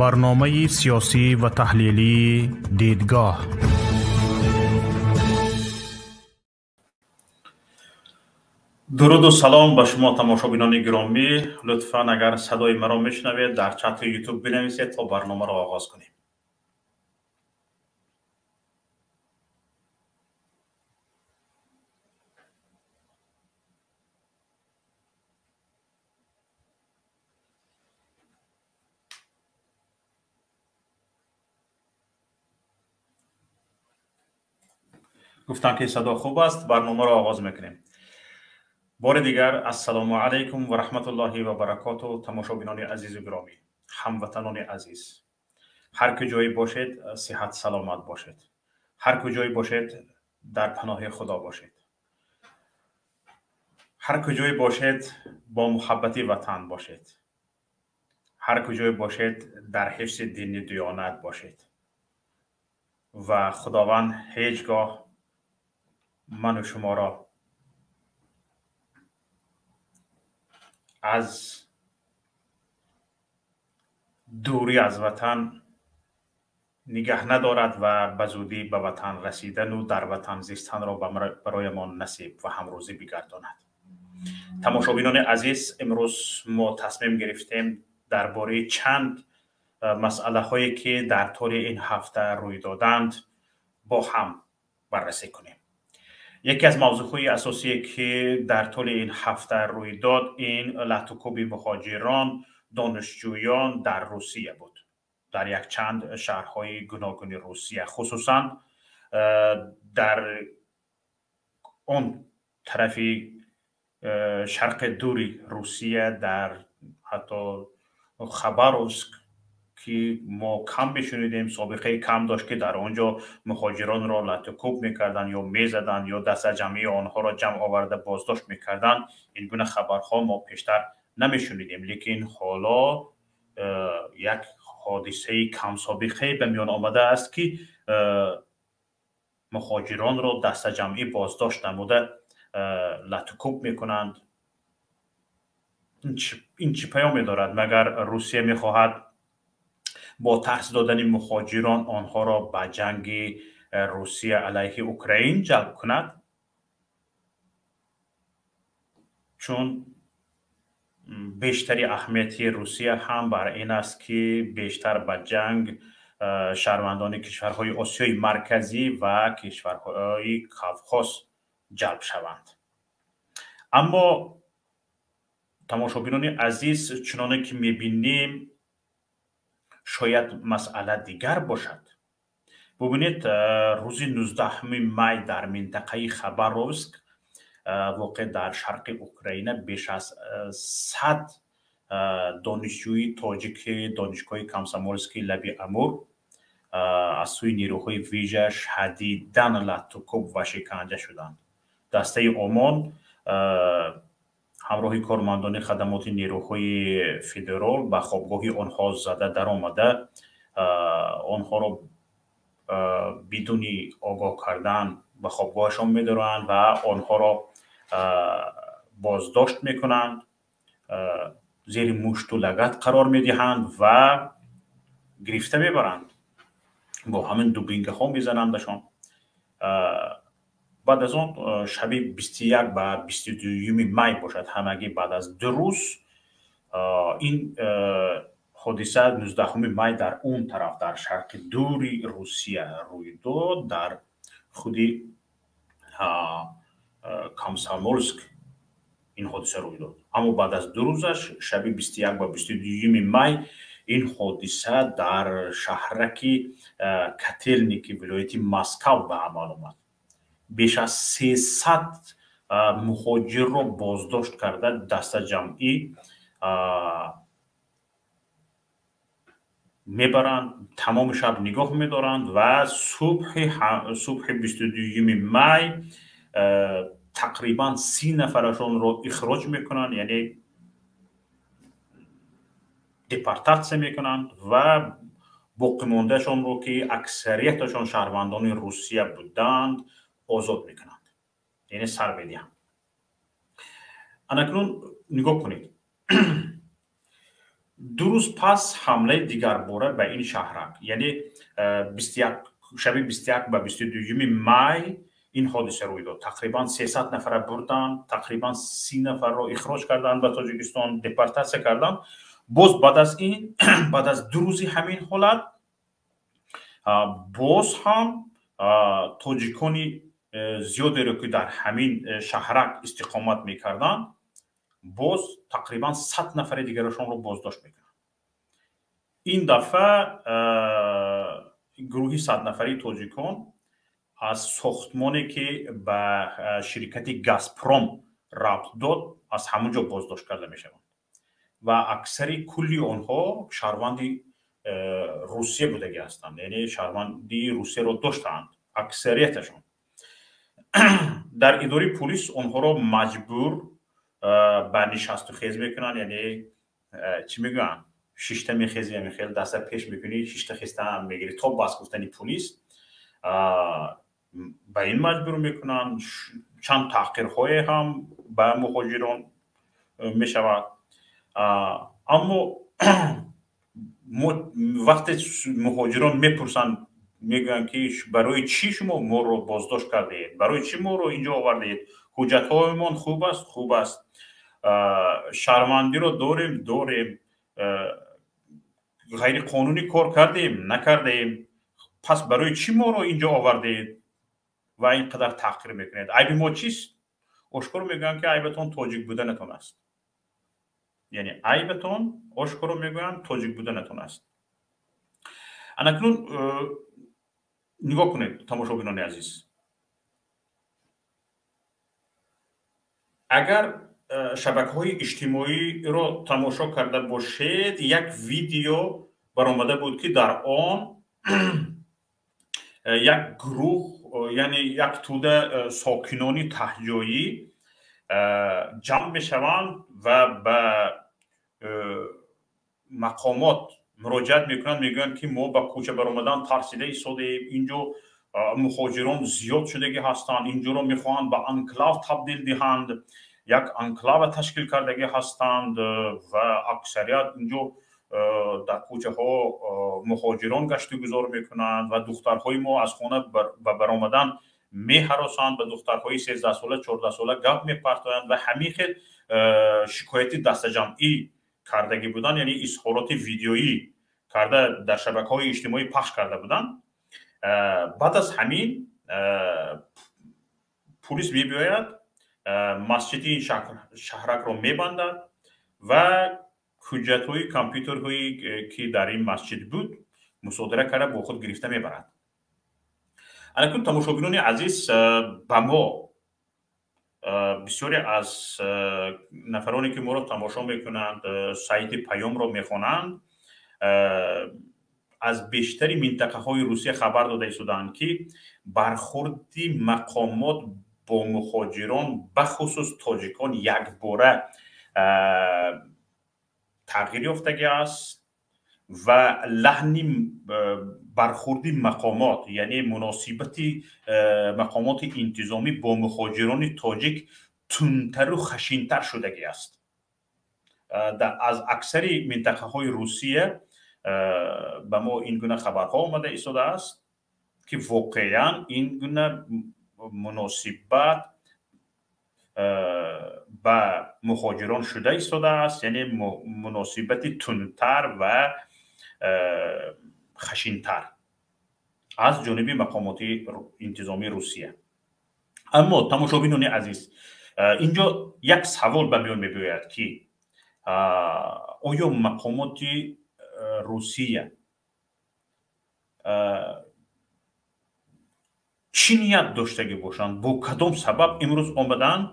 Барномаи сиёсӣ ва таҳлилии «Дидгоҳ». Дуруду салом ба шумо, тамошобинони гиромӣ. Лутфан, агар садои маро мешунавед, дар чати Ютуб бинависед, то барномаро оғоз кунем. Гуфтанд, ки садо хуб аст, барномаро оғоз мекунем. Бори дигар ассалому алайкум ва раҳматуллоҳи ва баракоту, тамошобинони азизу гиромӣ, ҳамватанони азиз. Ҳар куҷое бошед, сиҳат саломат бошед. Ҳар куҷое бошед, дар паноҳи Худо бошед. Ҳар куҷое бошед, бо муҳаббати ватан бошед. Ҳар куҷое бошед, дар ҳифзи дини диёнат бошед. Ва Худованд ҳеҷ гоҳ ману шуморо аз дурӣ аз ватан нигаҳ надорад ва ба зудӣ ба ватан расидану дар ватан зистанро бароямон насиб ва ҳамрӯзӣ бигардонад. Тамошобинони азиз, имрӯз мо тасмим гирифтем дар бораи чанд масъалаҳое, ки дар тӯли ин ҳафта рӯй доданд, бо ҳам баррасӣ кунем. Яке аз мавзӯъҳои асосие, ки дар тӯли ин ҳафта рӯй дод, ин латукӯби муҳоҷирон, донишҷӯён дар Русия буд. Дар якчанд шаҳрҳои гуногуни Русия, хусусан дар он тарафи шарқи дури Русия, дар ҳатто Хабаровск, ки мо кам мешунидем, собиқаи кам дошт, ки дар он ҷо муҳоҷиронро латукӯб мекарданд ё мезаданд ё дастаҷамъии онҳоро ҷамъ оварда боздошт мекарданд. Ин гуна хабарҳо мо пештар намешунидем, лекин ҳоло як ҳодисаи камсобиқае ба миён омадааст, ки муҳоҷиронро дастаҷамъӣ боздошт намуда латукӯб мекунанд. Ин чӣ паёме дорад? Магар Русия мехоҳад бо тарс додани муҳоҷирон онҳоро ба ҷанги Русия алайҳи Украин ҷалб кунад? Чун бештари аҳамияти Русия ҳам бар ин аст, ки бештар ба ҷанг шаҳрвандони кишварҳои Осиёи Марказӣ ва кишварҳои Қавқоз ҷалб шаванд. Аммо, тамошобинони азиз, чуноне ки мебинем, шояд масъала дигар бошад. Бубинед, рӯзи 19 май дар минтақаи Хабаровск, воқеъ дар шарқи Украина, беш аз 100 донишҷӯи тоҷики донишгоҳи Комсомолски лаби Амур аз сӯи нерӯҳои вижа шадидан латукӯб ва шиканҷа шуданд. Дастаи ОМОН ҳамроҳи кормандони хадамоти нерӯҳои федерал ба хобгоҳи онҳо зада даромада, онҳоро бидуни огоҳ кардан ба хобгоҳашон медоранд ва онҳоро боздошт мекунанд, зери мушту лагат қарор медиҳанд ва гирифта мебаранд. Бо ҳамин дубинкаҳо мезанандашон. Баъд аз он шаби 21 ба 22 май бошад, ҳамагӣ баъд аз 2 рӯз, ин ҳодиса 19 май дар он тараф, дар шарқи дури Русия рӯй дод, дар худи Комсомолск ин ҳодиса рӯй дод. Аммо баъд аз 2 рӯзаш, шаби 21 ба 22 май, ин ҳодиса дар шаҳраки Котелники вилояти Москав ба амал омад. Беш аз 300 муҳоҷирро боздошт карда дастаҷамъӣ мебаранд, тамоми шаб нигоҳ медоранд ва субҳи 22 май тақрибан 30 нафарашонро ихроҷ мекунанд, яъне депортатсия мекунанд ва боқимондаашонро, ки аксарияташон шаҳрвандони Русия буданд, озод мекунанд, яъне сар медиҳанд. Анакнун нигоҳ кунед. 2 рӯз пас ҳамлаи дигарбора ба ин шаҳрак, яъне шаби 21 ба 22 май ин ҳодиса рӯй дод. Тақрибан 300 нафара бурданд, тақрибан 30 нафарро ихроҷ карданд ба Тоҷикистон, депортатсия карданд. Боз баъд аз ин, баъд аз 2 рӯзи ҳамин ҳолат, боз ҳам тоҷикони зиёдеро, ки дар ҳамин шаҳрак истиқомат мекарданд, боз тақрибан 100 нафари дигарашонро боздошт мекунанд. Ин дафъа гурӯҳи 100 нафарии тоҷикон аз сохтмоне, ки ба ширкати «Газпром» рабт дод, аз ҳамон ҷо боздошт карда мешаванд ва аксари кулли онҳо шаҳрванди Русия будагӣ ҳастанд, яъне шаҳрвандии Русияро доштаанд аксарияташон. Дар идораи пулис онҳоро маҷбур ба нишасту хез мекунанд, яъне чӣ мегӯянд, шишта мехези, хел даста пеш мекунӣ, шишта хеста мегирӣ то бас гуфтани пулис, ба ин маҷбур мекунанд. Чанд таҳқирҳое ҳам ба муҳоҷирон мешавад. Аммо вақте муҳоҷирон мепурсанд, мегӯянд, ки барои чӣ шумо моро боздошт кардаед, барои чӣ моро инҷо овардаед, ҳуҷҷатҳоямон хуб аст, хуб аст, шаҳрвандиро дорем, дорем, ғайриқонунӣ кор кардем, накардаем, пас барои чӣ моро инҷо овардаед ва ин қадар таҳқир мекунед, айби мо чист? Ошкоро мегӯянд, ки айбатон тоҷик буданатон аст. Яъне айбатон, ошкоро мегӯянд, тоҷик буданатон аст. Анакнун нигоҳ кунед, тамошобинони азиз, агар шабакаҳои иҷтимоиро тамошо карда бошед, як видео баромада буд, ки дар он як гурӯҳ, яъне як тӯда сокинони таҳҷоӣ ҷамъ мешаванд ва ба мақомот муроҷиат мекунанд. Мегӯянд, ки мо ба кӯча баромадан тарсида истодаем, инҷо муҳоҷирон зиёд шудагӣ ҳастанд, инҷоро мехоҳанд ба анклав табдил диҳанд, як анклава ташкил кардагӣ ҳастанд ва аксарият инҷо дар кӯчаҳо муҳоҷирон гаштугузор мекунанд ва духтарҳои мо аз хона ба баромадан меҳаросанд, ба духтарҳои 13сола, 14сола гап мепартоянд ва ҳамин хел шикояти дастаҷамъӣ кардагӣ буданд, яъне изҳороти видеоӣ карда дар шабакаҳои иҷтимоӣ пахш карда буданд. Баъд аз ҳамин пулис мебиёяд, масҷиди ин шаҳракро мебандад ва ҳуҷҷатҳои компютерҳое, ки дар ин масҷид буд, мусодира карда, бо худ гирифта мебарад. Анакун, тамошобинони азиз, ба мо бисёре аз нафароне, ки моро тамошо мекунанд, сайти Паёмро мехонанд, аз бештари минтақаҳои Русия хабар дода истодаанд, ки бархурди мақомот бо муҳоҷирон, бахусус тоҷикон, якбора тағйир ёфтагӣ аст ва лаҳни бархурди мақомот, яъне муносибати мақомоти интизомӣ бо муҳоҷирони тоҷик тундтару хашинтар шудагӣ аст. Аз аксари минтақаҳои Русия ба мо ин гуна хабарҳо омада истодааст, ки воқеан ин гуна муносибат ба муҳоҷирон шуда истодааст, яъне муносибати тундтар ва хашинтар аз ҷониби мақомоти интизомии Русия. Аммо, тамошобинони азиз, инҷо як савол ба миён мебиёяд, ки оё мақомоти Русия чӣ ният доштагӣ бошанд, бо кадом сабаб имрӯз омаданд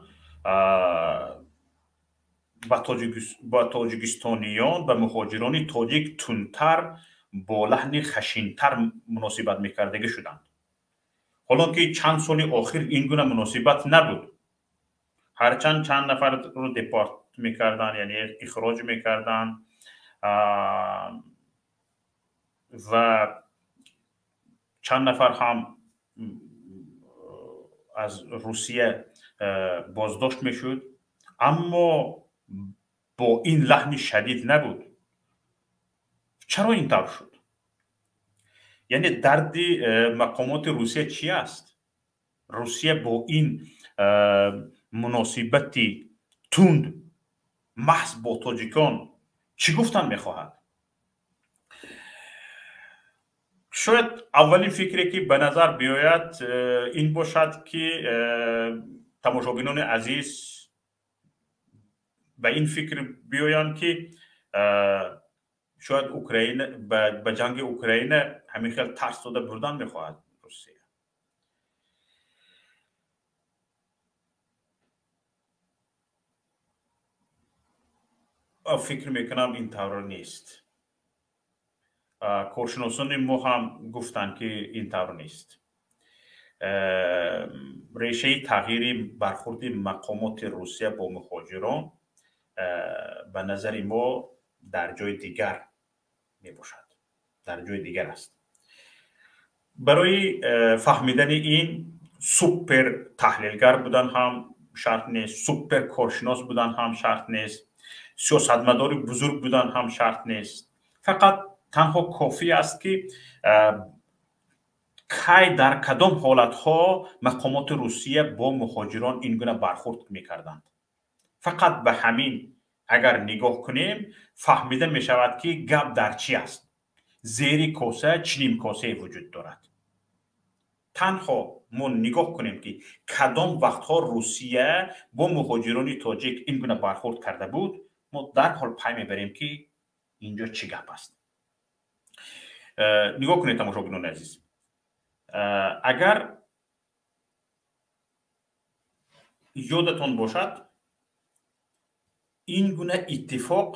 ба тоҷикистониён, ба муҳоҷирони тоҷик тундтар, бо лаҳни хашинтар муносибат мекардагӣ шуданд, ҳолон ки чанд соли охир ин гуна муносибат набуд? Ҳарчанд чанд нафарро депорт мекарданд, яъне ихроҷ мекарданд, ва чанд нафар ҳам аз Русия боздошт мешуд, аммо бо ин лаҳни шадид набуд. Чаро ин тавр шуд? Яъне дарди мақомоти Русия чӣ аст? Русия бо ин муносибати тунд маҳз бо тоҷикон чӣ гуфтан мехоҳад? Шояд аввалин фикре ки ба назар биёяд ин бошад, ки тамошобинони азиз ба ин фикр биёянд, ки шояд Украина ба ҷанги Украина ҳамин хел тарс дода бурдан мехоҳад Русия. Фикр мекунам, ин тавр нест. Коршиносони мо ҳам гуфтанд, ки ин тавр нест. Решаи тағйири бархурди мақомоти Русия бо муҳоҷирон ба назари мо дар ҷои дигар мебошад, дар ҷои дигар аст. Барои фаҳмидани ин супер таҳлилгар будан ҳам шарт нест, супер коршинос будан ҳам шарт нест, сиёсатмадори бузург будан ҳам шарт нест. Фақат танҳо кофӣ аст, ки кай дар кадом ҳолатҳо мақомоти Русия бо муҳоҷирон ин гуна бархурд мекарданд. Фақат ба ҳамин агар нигоҳ кунем, фаҳмида мешавад, ки гап дар чӣ аст. Зери коса чӣ нимкосае вуҷуд дорад. Танҳо мо нигоҳ кунем, ки кадом вақтҳо Русия бо муҳоҷирони тоҷик ин гуна бархурд карда буд, мо дарҳол пай мебарем, ки инҷо чӣ гап аст. Нигоҳ кунед, тамошобинони азиз, агар ёдатон бошад, ин гуна иттифоқ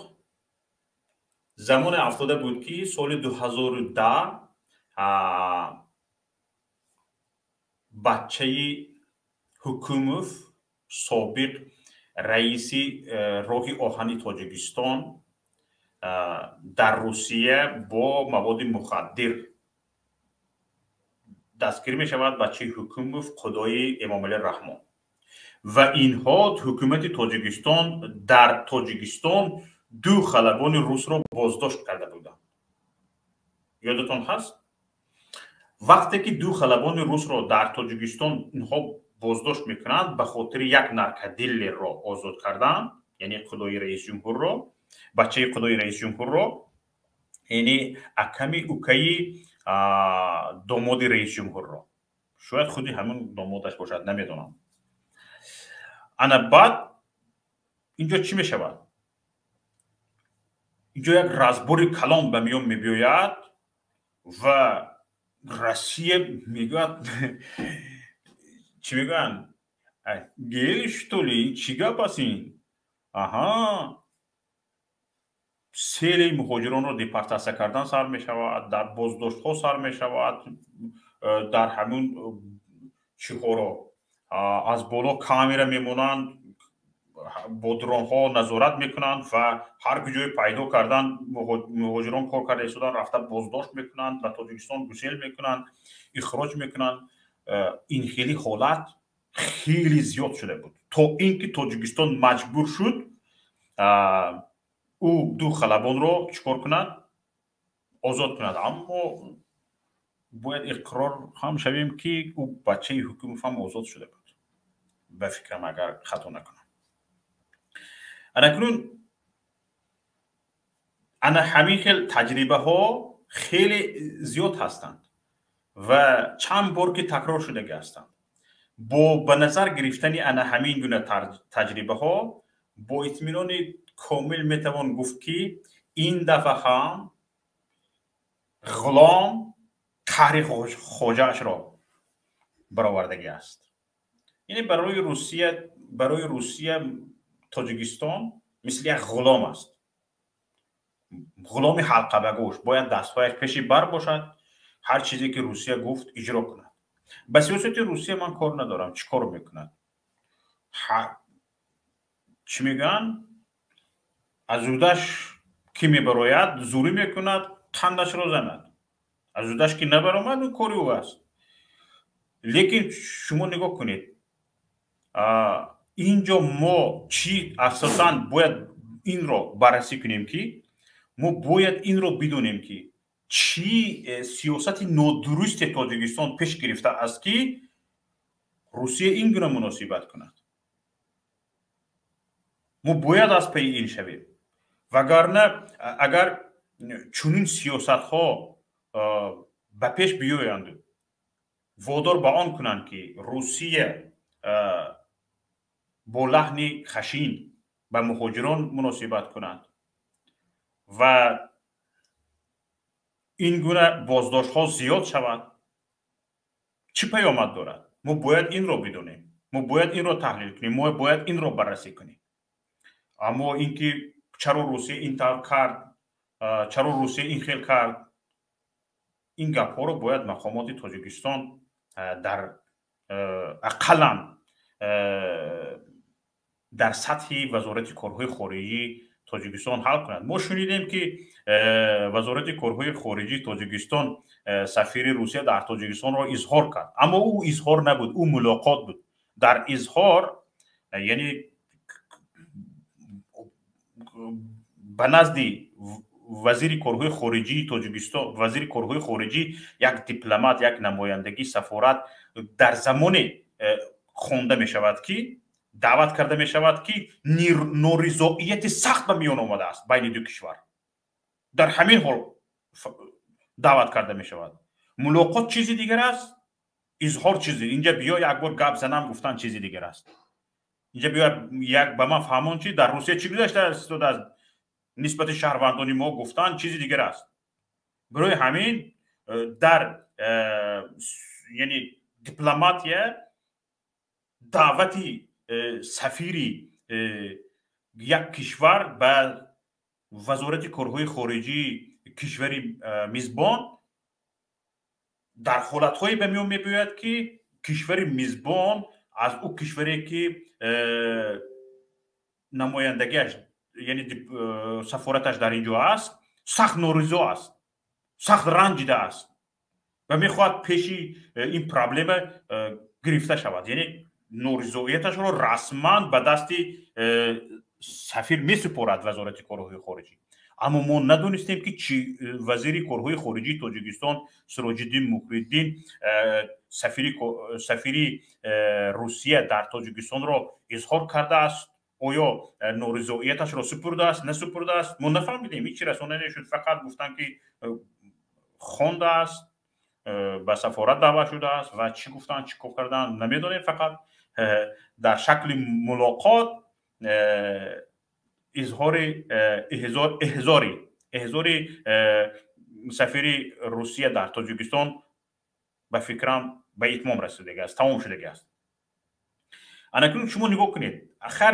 замоне афтода буд, ки соли 2010 бачаи Ҳукумов, собиқ раиси роҳи оҳани Тоҷикистон, дар Русия бо маводи мухаддир дастгир мешавад. Бачаи Ҳукумов, худои Эмомалӣ Раҳмон. Ва инҳо ҳукумати Тоҷикистон дар Тоҷикистон ду халабони русро боздошт карда буданд. Ёдатон ҳаст? Вақте ки ду халабони русро дар Тоҷикистон инҳо боздошт мекунанд ба хотири як наркодиллерро озод кардан, яъне худои раисҷумҳурро, бачаи худои раисҷумҳурро, яъне аками укаи домоди раисҷумҳурро, шояд худи ҳамин домодаш бошад, намедонам. Ана баъд инҷо чӣ мешавад? Инҷо як разбори калон ба миён мебиёяд ва Россия мегӯяд, чӣ мегӯянд, гели, что ли, чӣ гап аст ин? Аҳа, селе муҳоҷиронро депортатсия кардан сар мешавад, дар боздоштҳо сар мешавад, дар ҳамун чиҳоро аз боло камера мемонанд, бо дронҳо назорат мекунанд ва ҳар куҷое пайдо кардан муҳоҷирон кор карда истодан, рафта боздошт мекунанд, ба Тоҷикистон гусел мекунанд, ихроҷ мекунанд. Ин хели ҳолат хеле зиёд шуда буд, то ин ки Тоҷикистон маҷбур шуд ӯ ду халабонро чӣ кор кунад? Озод кунад. Аммо бояд иқрор ҳам шавем, ки ӯ бачаи Ҳукумов ҳам озод шуда буд, ба фикрам, агар хато накунам. Анакнун ана ҳамин хел таҷрибаҳо хеле зиёд ҳастанд ва чанд бор ки такрор шудагӣ ҳастанд. Бо ба назар гирифтани ана ҳамин гуна таҷрибаҳо бо итминони комил метавон гуфт, ки ин дафъа ҳам ғулом қаҳри хоҷаашро баровардагӣ аст. Яъне барои Русия Тоҷикистон мисли як ғулом аст, ғуломи ҳалқабагӯш, бояд дастҳояш пеши бар бошад, ҳар чизе ки Русия гуфт, иҷро кунад. Ба сиёсати Русия ман кор надорам, чӣ кор мекунад. Чӣ мегӯянд, аз ӯдаш ки мебарояд, зурӣ мекунад, қандашро занад, аз ӯдаш ки набаромад, кори ӯ аст. Лекин шумо нигоҳ кунед, инҷо мо чӣ асосан бояд инро баррасӣ кунем, ки Мо бояд инро бидонем, ки чӣ сиёсати нодурусте Тоҷикистон пеш гирифта аст, ки Русия ин гуна муносибат кунад. Мо бояд аз пайи ин шавем, вагарна агар чунин сиёсатҳо ба пеш биёянду водор ба он кунанд, ки Русия бо лаҳни хашин ба муҳоҷирон муносибат кунад ва ин гуна боздоштҳо зиёд шавад, чӣ паёмад дорад? Мо бояд инро бидонем, мо бояд инро таҳлил кунем, мо бояд инро баррасӣ кунем. Аммо ин ки чаро Русия ин тавр кард, чаро Русия ин хел кард, ин гапҳоро бояд мақомоти Тоҷикистон дар ақаллан дар сатҳи Вазорати корҳои хориҷии Тоҷикистон ҳал кунад. Мо шунидем, ки Вазорати корҳои хориҷии Тоҷикистон сафири Русия дар Тоҷикистонро изҳор кард, аммо ӯ изҳор набуд, ӯ мулоқот буд. Дар изҳор, яъне ба назди вазири корҳои хориҷии Тоҷикистон, вазири корҳои хориҷӣ, як дипломат, як намояндагии сафорат дар замоне хонда мешавад, ки даъват карда мешавад, ки норизоияти сахт ба миён омадааст байни ду кишвар. Дар ҳамин ҳол даъват карда мешавад. Мулоқот чизи дигар аст, изҳор чизи. Инҷа биё як бор гап занам гуфтан чизи дигар аст. Инҷа биё як ба ман фаҳмон, чи дар Русия чӣ гузашта истодааст нисбати шаҳрвандони мо гуфтан чизи дигар аст. Барои ҳамин дар яъне дипломатия даъвати сафири як кишвар ба Вазорати корҳои хориҷии кишвари мизбон дар ҳолатҳое ба миён мебиёяд, ки кишвари мизбон аз ӯ кишваре, ки намояндагиаш, яъне сафораташ дар ин ҷо аст, сахт норизо аст, сахт ранҷида аст ва мехоҳад пеши ин проблема гирифта шавад. Яъне норизоияташро расман ба дасти сафир месупорад Вазорати корҳои хориҷӣ. Аммо мо надонистем, ки чи вазири корҳои хориҷии Тоҷикистон Сироҷиддин Муҳриддин сафири Русия дар Тоҷикистонро изҳор кардааст, оё норизоияташро супурдааст, насупурдааст, мо нафаҳмидем. Ҳеҷ расона нашуд, фақат гуфтанд, ки хондааст, ба сафорат даъват шудааст ва чӣ гуфтанд, чӣ кор карданд, намедонем. Фақат дар шакли мулоқот изҳори эҳзори сафири Русия дар Тоҷикистон ба фикрам ба итмом расидагӣ аст, тамом шудагӣ аст. Анакунун шумо нигоҳ кунед, ахар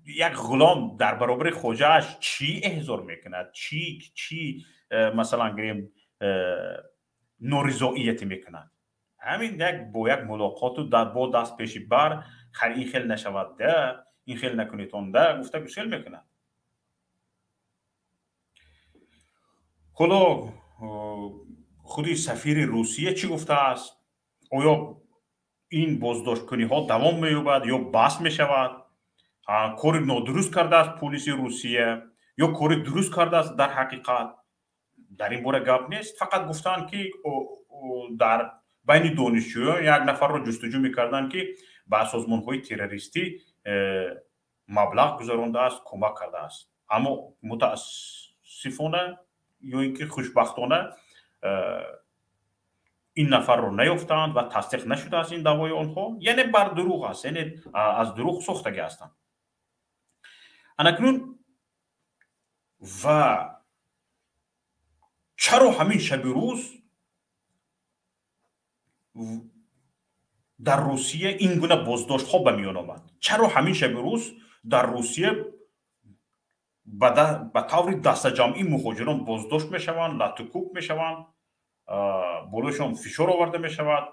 як ғулом дар баробари хоҷааш чӣ эҳзор мекунад, чӣ масалан гирем норизоияте мекунад? Ҳамин як бо як мулоқоту бо даст пеши бар, хар ин хел нашавад да, ин хел накунедон да гуфта гусел мекунад. Ҳоло худи сафири Русия чӣ гуфтааст? Оё ин боздошткуниҳо давом меёбад ё бас мешавад? Кори нодуруст кардааст полиси Русия ё кори дуруст кардааст? Дар ҳақиқат дар ин бора гап нест. Фақат гуфтанд, ки дар байни донишҷӯён як нафарро ҷустуҷӯ мекарданд, ки ба созмонҳои террористӣ маблағ гузарондааст, кӯмак кардааст. Аммо мутаассифона ё ин ки хушбахтона ин нафарро наёфтанд ва тасдиқ нашудааст ин даъвои онҳо, яъне бар дурӯғ аст, яъне аз дурӯғ сохтагӣ ҳастанд. Анакнун ва чаро ҳамин шаби рӯз дар Русия ин гуна боздоштҳо ба миён омад? Чаро ҳамин шаби рӯз дар Русия ба таври дастаҷамъӣ муҳоҷирон боздошт мешаванд, латукӯб мешаванд, болояшон фишор оварда мешавад,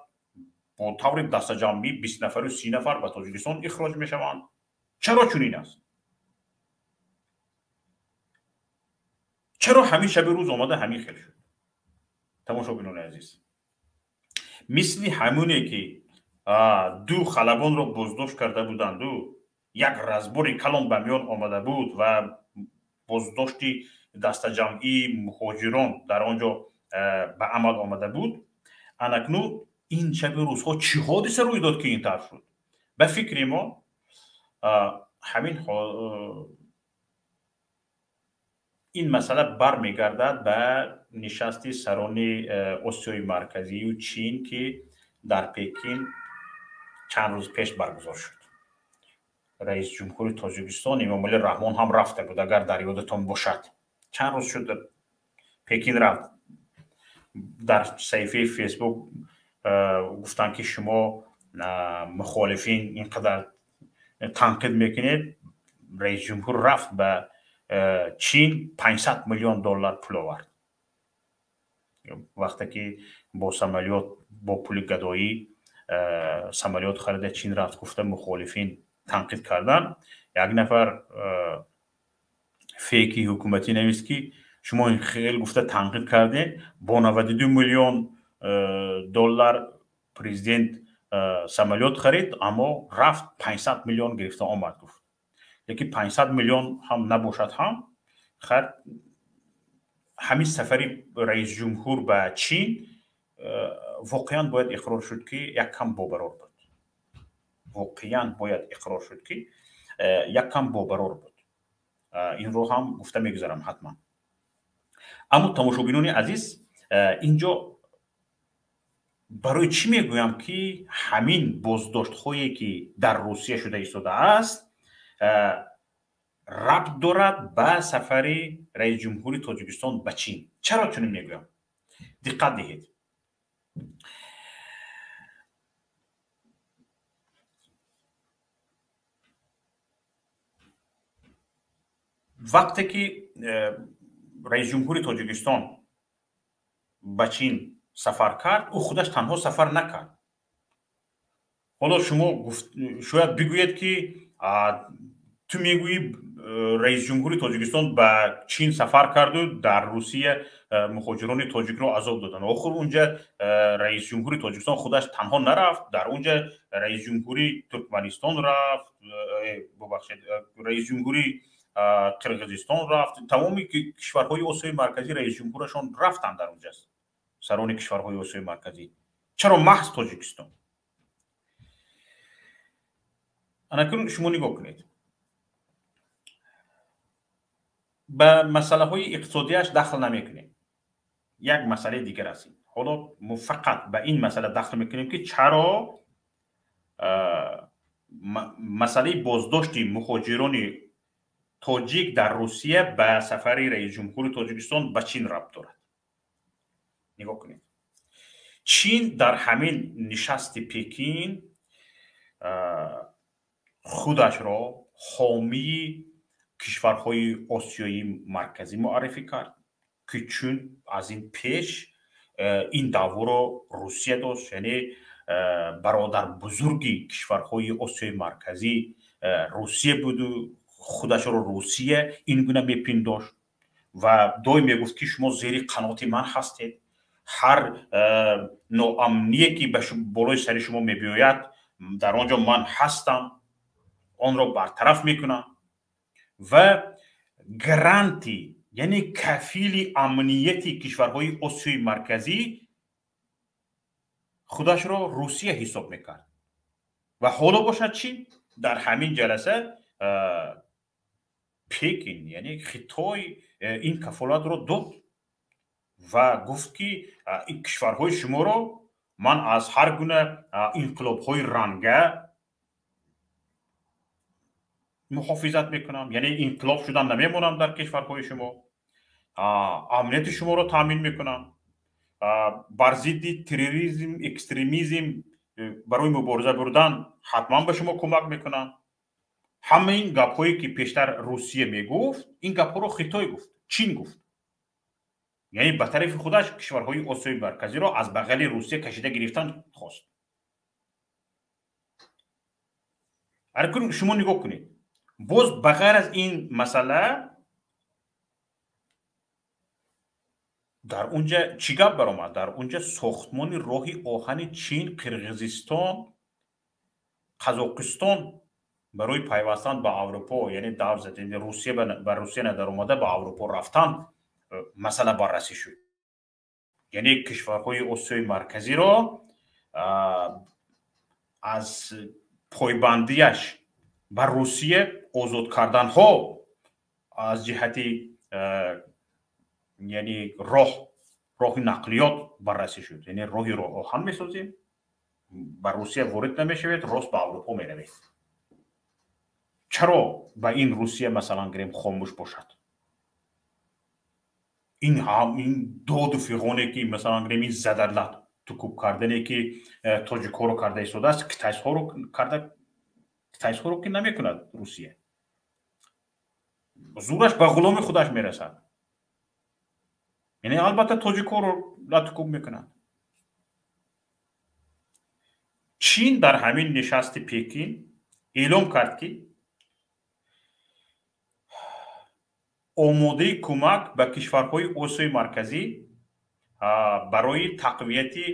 бо таври дастаҷамъӣ 20 нафару 30 нафар ба Тоҷикистон ихроҷ мешаванд? Чаро чунин аст? Чаро ҳамин шаби рӯз омада ҳамин хел шуд? Тамошобинони азиз, мисли ҳамоне ки ду халабонро боздошт карда буданду, як разбори калон ба миён омада буд ва боздошти дастаҷамъии муҳоҷирон дар он ҷо ба амал омада буд. Анакнун ин шаби рӯзҳо чӣ ҳодиса рӯй дод, ки ин тавр шуд? Ба фикри мо, ҳамин ин масъала бармегардад ба нишасти сарони Осиёи Марказию Чин, ки дар Пекин чанд рӯз пеш баргузор шуд. Раиси ҷумҳури Тоҷикистон Эмомалӣ Раҳмон ҳам рафта буд, агар дар ёдатон бошад. Чанд рӯз шуд Пекин рафт. Дар саҳифаи Фейсбук гуфтанд, ки шумо мухолифин ин қадар танқид мекунед. Раиси ҷумҳур рафт ба Чин, 500 миллион доллар пул овард. Вақте ки бо самолёт, бо пули гадоӣ самолёт харида Чин рафт, гуфта мухолифин танқид кардан. Як нафар фейки ҳукуматӣ навист, ки шумо ин хел гуфта танқид кардед, бо 92 миллион доллар президент самолёт харид, аммо рафт 500 миллион гирифта омад, гуфт. Лекин 500 миллион ҳам набошад ҳам, ҳамин сафари раиси ҷумҳур ба Чин воқеан бояд иқрор шуд, ки як кам бобарор буд. Воқеан бояд иқрор шуд, ки як кам бобарор буд. Инро ҳам гуфта мегузарам ҳатман. Аммо, тамошобинони азиз, инҷо барои чӣ мегӯям, ки ҳамин боздоштҳое, ки дар Русия шуда истодааст, рабт дорад ба сафари раиси ҷумҳури Тоҷикистон ба Чин? Чаро чунин мегӯям? Диққат диҳед. Вақте ки раиси ҷумҳури Тоҷикистон ба Чин сафар кард, ӯ худаш танҳо сафар накард. Ҳоло шумо шояд бигӯед, ки ту мегӯӣ, раиси ҷумҳури Тоҷикистон ба Чин сафар карду дар Русия муҳоҷирони тоҷикро азоб доданд. Охир унҷа раиси ҷумҳури Тоҷикистон худаш танҳо нарафт, дар унҷа раиси ҷумҳури Туркманистон рафт, бубахшед, раиси ҷумҳури Қирғизистон рафт, тамоми кишварҳои Осиёи Марказӣ раиси ҷумҳурашон рафтанд дар унҷаст, сарони кишварҳои Осиёи Марказӣ. Чаро маҳз Тоҷикистон? Анакун шумо нигоҳ кунед. Ба масъалаҳои иқтисодиаш дахл намекунем. Як масъалаи дигар аст. Ҳоло мо фақат ба ин масъала дахл мекунем, ки чаро масъалаи боздошти муҳоҷирони тоҷик дар Русия ба сафари раиси ҷумҳури Тоҷикистон ба Чин рабт дорад. Нигоҳ кунед. Чин дар ҳамин нишасти Пекин худашро ҳомии кишварҳои Осиёи Марказӣ муаррифӣ кард, ки чун аз ин пеш ин даъворо Русия дошт, яъне бародарбузурги кишварҳои Осиёи Марказӣ Русия буду худашро Русия ин гуна мепиндошт ва доим мегуфт, ки шумо зери қаноти ман ҳастед, ҳар ноамние ки болои сари шумо мебиёяд, дар он ҷо ман ҳастам, онро бартараф мекунам ва гаранти, яъне кафили амнияти кишварҳои Осиёи Марказӣ худашро Русия ҳисоб мекард. Ва ҳоло бошад чӣ? Дар ҳамин ҷаласа Пекин, яъне Хитой, ин кафолатро дод ва гуфт, ки ин кишварҳои шуморо ман аз ҳар гуна инқилобҳои ранга муҳофизат мекунам, яъне инқилоб шудан намемонам дар кишварҳои шумо, амнияти шуморо таъмин мекунам, бар зидди терроризм, экстремизм барои мубориза бурдан ҳатман ба шумо кӯмак мекунам. Ҳамаи ин гапҳое, ки пештар Русия мегуфт, ин гапҳоро Хитой гуфт, Чин гуфт. Яъне ба тарафи худаш кишварҳои Осиёи Марказиро аз бағали Русия кашида гирифтан хост. Акнун шумо нигоҳ кунед. Боз ба ғайр аз ин масъала дар унҷа чӣ гап баромад? Дар унҷа сохтмони роҳи оҳани Чин, Қирғизистон, Қазоқистон Барои пайвастан ба Аврупо, яъне давр зад, Русия ба Русия надаромада ба Аврупо рафтан масъала баррасӣ шуд. Яъне кишварҳои Осиёи Марказиро аз пойбандиаш ба Русия озод карданҳо аз ҷиҳати яъне роҳи нақлиёт баррасӣ шуд. Яъне роҳи оҳан месозем, ба Русия ворид намешавед, рост ба Аврупо меравед. Чаро ба ин Русия масалан гирем хомӯш бошад? Ин доду фиғоне ки масалан гирем ин задарлат тукуб кардане ки тоҷикҳоро карда истодааст, китайсҳоро ки намекунад Русия. Зураш ба ғуломи худаш мерасад. Яъне албатта тоҷикҳоро латукуб мекунад. Чин дар ҳамин нишасти Пекин эълом кард, ки омодаи кӯмак ба кишварҳои Осиёи Марказӣ барои тақвияти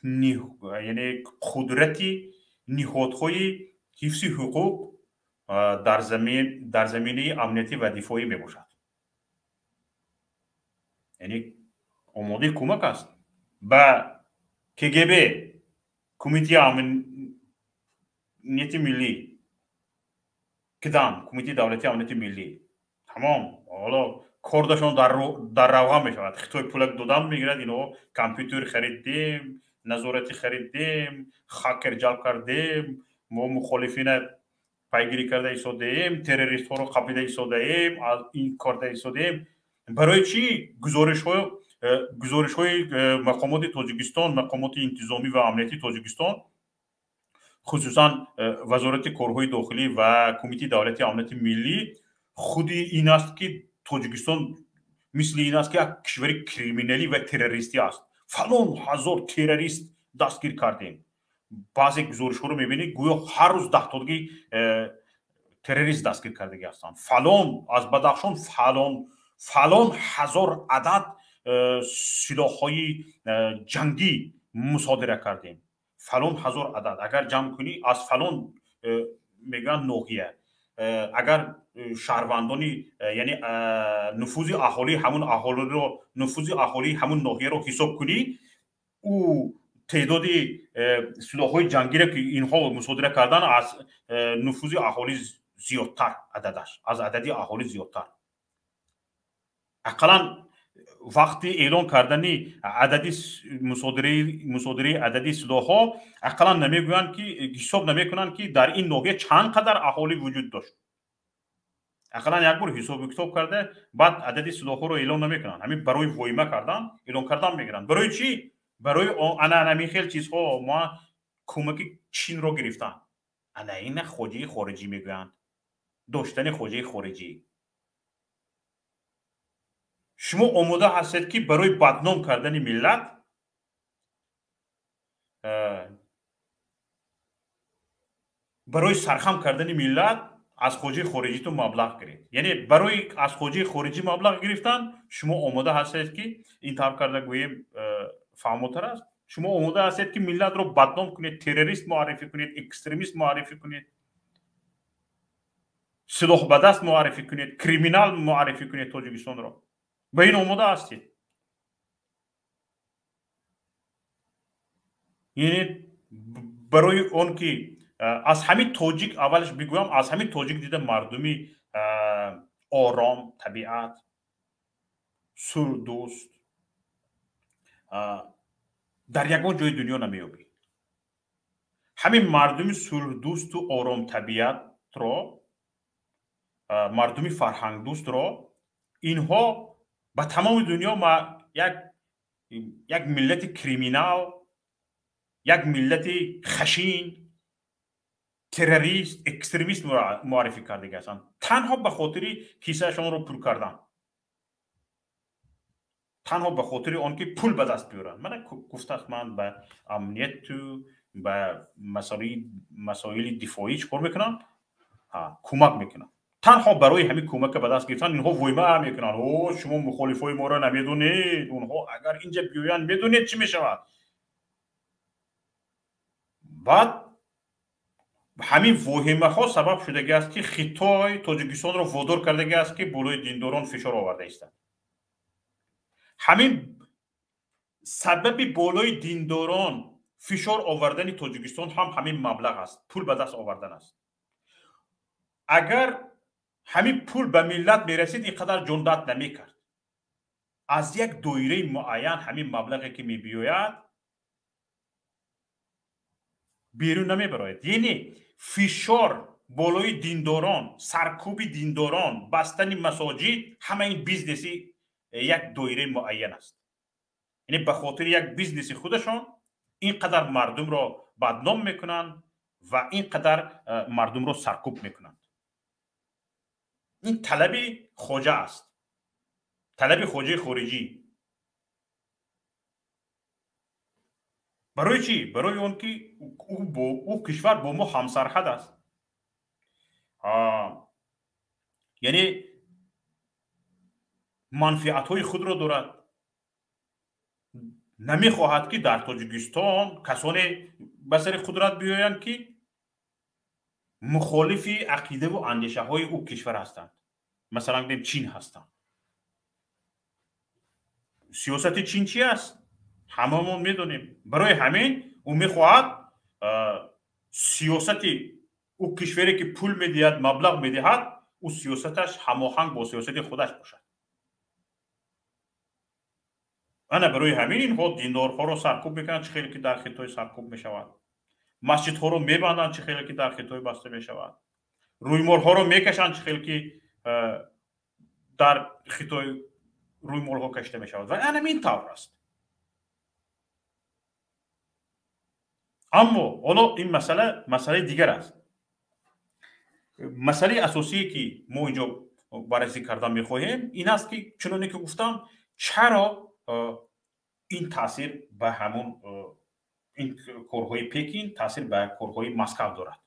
яъне қудрати ниҳодҳои ҳифзи ҳуқуқ дар заминаи амниятӣ ва дифоӣ мебошад. Яъне омодаи кӯмак аст ба КГБ, Кумитаи амнияти миллӣ, КДАМ, Кумитаи давлатии амнияти миллӣ. Тамом, ҳоло кордашон дар равған мешавад. Хитой пулак додан мегирад, инҳо компютер харидем, назоратӣ харидем, хакер ҷалб кардем, мо мухолифина пайгирӣ карда истодаем, террористҳоро қапида истодаем, аз ин карда истодаем. Барои чӣ гузоришҳои мақомоти Тоҷикистон, мақомоти интизомӣ ва амниятии Тоҷикистон, хусусан Вазорати корҳои дохилӣ ва Кумитаи давлатии амнияти миллӣ худи ин аст, ки Тоҷикистон мисли ин аст, ки як кишвари криминалӣ ва террористӣ аст. Фалон ҳазор террорист дастгир кардем. Баъзе гузоришҳоро мебинед, гӯё ҳар рӯз даҳтодги террорист дастгир кардагӣ ҳастанд. Фалон аз Бадахшон фалон ҳазор адад силоҳҳои ҷангӣ мусодира кардем. Фалон ҳазор адад. Агар ҷамъ кунӣ аз фалон мегӯянд ноҳия. Агар шаҳрвандони яъне нуфузи аҳолии ҳамун аҳолиро, нуфузи аҳолии ҳамун ноҳияро ҳисоб кунӣ, ӯ теъдоди силоҳҳои ҷангиро ки инҳо мусодира кардан аз нуфузи аҳолӣ зиёдтар ададаш, аз адади аҳолӣ зиёдтар. Ақаллан вақти эълон кардани адади мусодираи адади силоҳҳо ақаллан намегӯянд ки ҳисоб намекунанд, ки дар ин ноҳия чанд қадар аҳолӣ вуҷуд дошт. Ақаллан як бор ҳисобу китоб карда баъд адади силоҳҳоро эълон намекунанд. Ҳамин барои воима кардан эълон кардан мегиранд. Барои чӣ? Барои ана ҳамин хел чизҳо мо кӯмаки Чинро гирифтан. Ана ина хоҷаи хориҷӣ мегӯянд. Доштани хоҷаи хориҷӣ. Шумо омода ҳастед, ки барои бадном кардани миллат барои сархам кардани миллат аз хоҷаи хориҷитон маблағ гиред. Яъне барои аз хоҷаи хориҷӣ маблағ гирифтан шумо омода ҳастед, ки ин тавр карда гӯем фаҳмотар аст. Шумо омода ҳастед, ки миллатро бадном кунед, террорист муаррифӣ кунед, экстремист муаррифӣ кунед, силоҳ ба даст муаррифӣ кунед, криминал муаррифӣ кунед Тоҷикистонро. Ба ин омода ҳастед. Яъне барои он ки аз ҳамин тоҷик, аввалаш бигӯям, аз ҳамин тоҷик дида мардуми ором табиат, сулҳдӯст дар ягон ҷои дунё намеёбӣ. Ҳамин мардуми сулҳдӯсту оромтабиатро, мардуми фарҳангдӯстро инҳо ба тамоми дунё як миллати криминал, як миллати хашин, террорист, экстремист муаррифӣ кардагӣ ҳастанд. Танҳо ба хотири кисаашонро пур кардан, танҳо ба хотири он ки пул ба даст биёранд. Мана гуфтааст, ман ба амнияту ба масоили дифоӣ чӣ кор мекунам? Кӯмак мекунам. Танҳо барои ҳамин кӯмака ба даст гирифтан инҳо войма мекунанд. О, шумо мухолифои моро намедонед, онҳо агар инҷа биёянд медонед чӣ мешавад. Баъд Ҳамин воҳимаҳо сабаб шудагӣ аст, ки Хитой Тоҷикистонро водор кардагӣ аст, ки болои диндорон фишор оварда истад. Ҳамин сабаби болои диндорон фишор овардани Тоҷикистон ҳам ҳамин маблағ аст, пул ба даст овардан аст. Агар ҳамин пул ба миллат мерасид, ин қадар ҷондард намекард. Аз як доираи муайян ҳамин маблағе ки мебиёяд, берун намебарояд. Яъне фишор болои диндорон, саркӯби диндорон, бастани масоҷид, ҳама ин бизнеси як доираи муайян аст. Яъне ба хотири як бизнеси худашон ин қадар мардумро бадном мекунанд ва ин қадар мардумро саркӯб мекунанд. Ин талаби хоҷа аст, талаби хоҷаи хориҷӣ. Барои чӣ? Барои он ки ӯ кишвар бо мо ҳамсарҳад аст. Яъне манфиатҳои худро дорад. Намехоҳад, ки дар Тоҷикистон касоне ба сари қудрат биёянд, ки мухолифи ақидаву андешаҳои ӯ кишвар ҳастанд. Масалан, гӯем, Чин ҳастанд. Сиёсати Чин чи аст? Ҳамамон медонем. Барои ҳамин ӯ мехоҳад сиёсати ӯ кишваре ки пул медиҳад, маблағ медиҳад, ӯ сиёсаташ ҳамоҳанг бо сиёсати худаш бошад. Ана барои ҳамин инҳо диндорҳоро саркӯб мекунанд, чӣ хеле ки дар Хитой саркӯб мешавад. Масҷидҳоро мебанданд, чӣ хеле ки дар Хитой баста мешавад. Рӯймолҳоро мекашанд, чӣ хеле ки дар Хитой рӯймолҳо кашида мешавад. Ва ана ин тавр аст. Аммо ҳоло ин масъала масъалаи дигар аст. Масъалаи асосие ки мо инҷо баррасӣ кардан мехоҳем, ин аст, ки чуноне ки гуфтам, чаро ин таъсир ба ҳамон ин корҳои Пекин таъсир ба корҳои Москав дорад,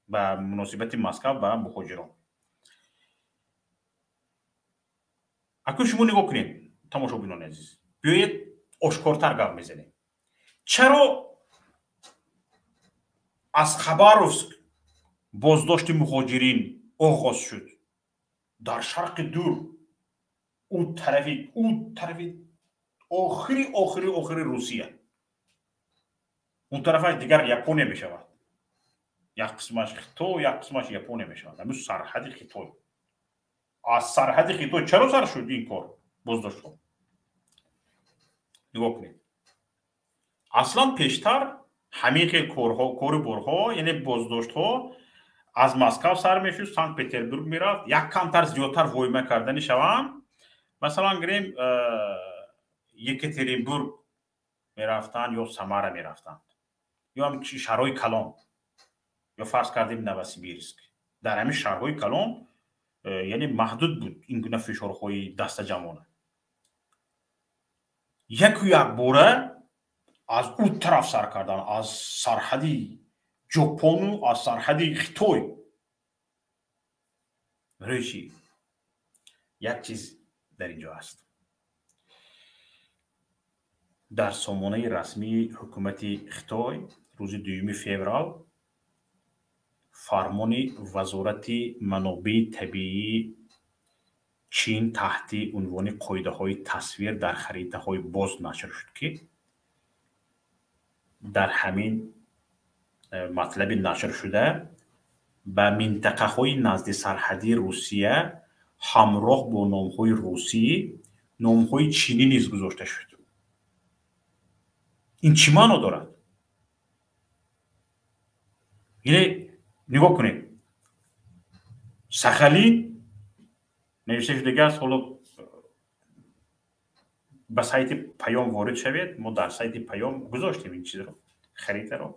ба муносибати Москав ба муҳоҷирон. Акун шумо нигоҳ кунед, тамошобинони азиз, биёед ошкортар гап мезанем. Чаро аз Хабаровск боздошти муҳоҷирин оғоз шуд? Дар шарқи дур, ӯ тарафи охири охири охири Русия, он тарафаш дигар Япония мешавад. Як қисмаш Хитой, як қисмаш Япония мешавад. Ҳамин сарҳади Хитой. Аз сарҳади Хитой чаро сар шуд ин кор, боздоштҳо? Нигоҳ кунед. Аслан пештар ҳамин хел корҳо, кору борҳо, яъне боздоштҳо аз Москав сар мешуд, Санкт Петербург мерафт, як камтар зиёдтар воима кардани шаванд. Масалан, гирем, Екатеринбург мерафтанд ё Самара мерафтанд, ё ҳам шаҳрҳои калон, ё фарз кардем Новосибирск. Дар ҳамин шаҳрҳои калон, яъне маҳдуд буд ин гуна фишорҳои дастаҷамъона. Яку якбора аз ӯ тараф сар кардан, аз сарҳади Ҷопону аз сарҳади Хитой. Барои чӣ? Як чиз дар ин ҷо аст. Дар сомонаи расмии ҳукумати Хитой рӯзи 2 феврал фармони Вазорати манобеи табиии Чин таҳти унвони қоидаҳои тасвир дар харитаҳои боз нашр шуд, ки дар ҳамин матлаби нашршуда ба минтақаҳои назди сарҳадии Русия ҳамроҳ бо номҳои русӣ номҳои чинӣ низ гузошта шуд. Ин чӣ маъно дорад? Яъне нигоҳ кунед, Сахалин навишта шудагӣ аст. Ҳоло ба сайти Паём ворид шавед, мо дар сайти Паём гузоштем ин чизро, харитаро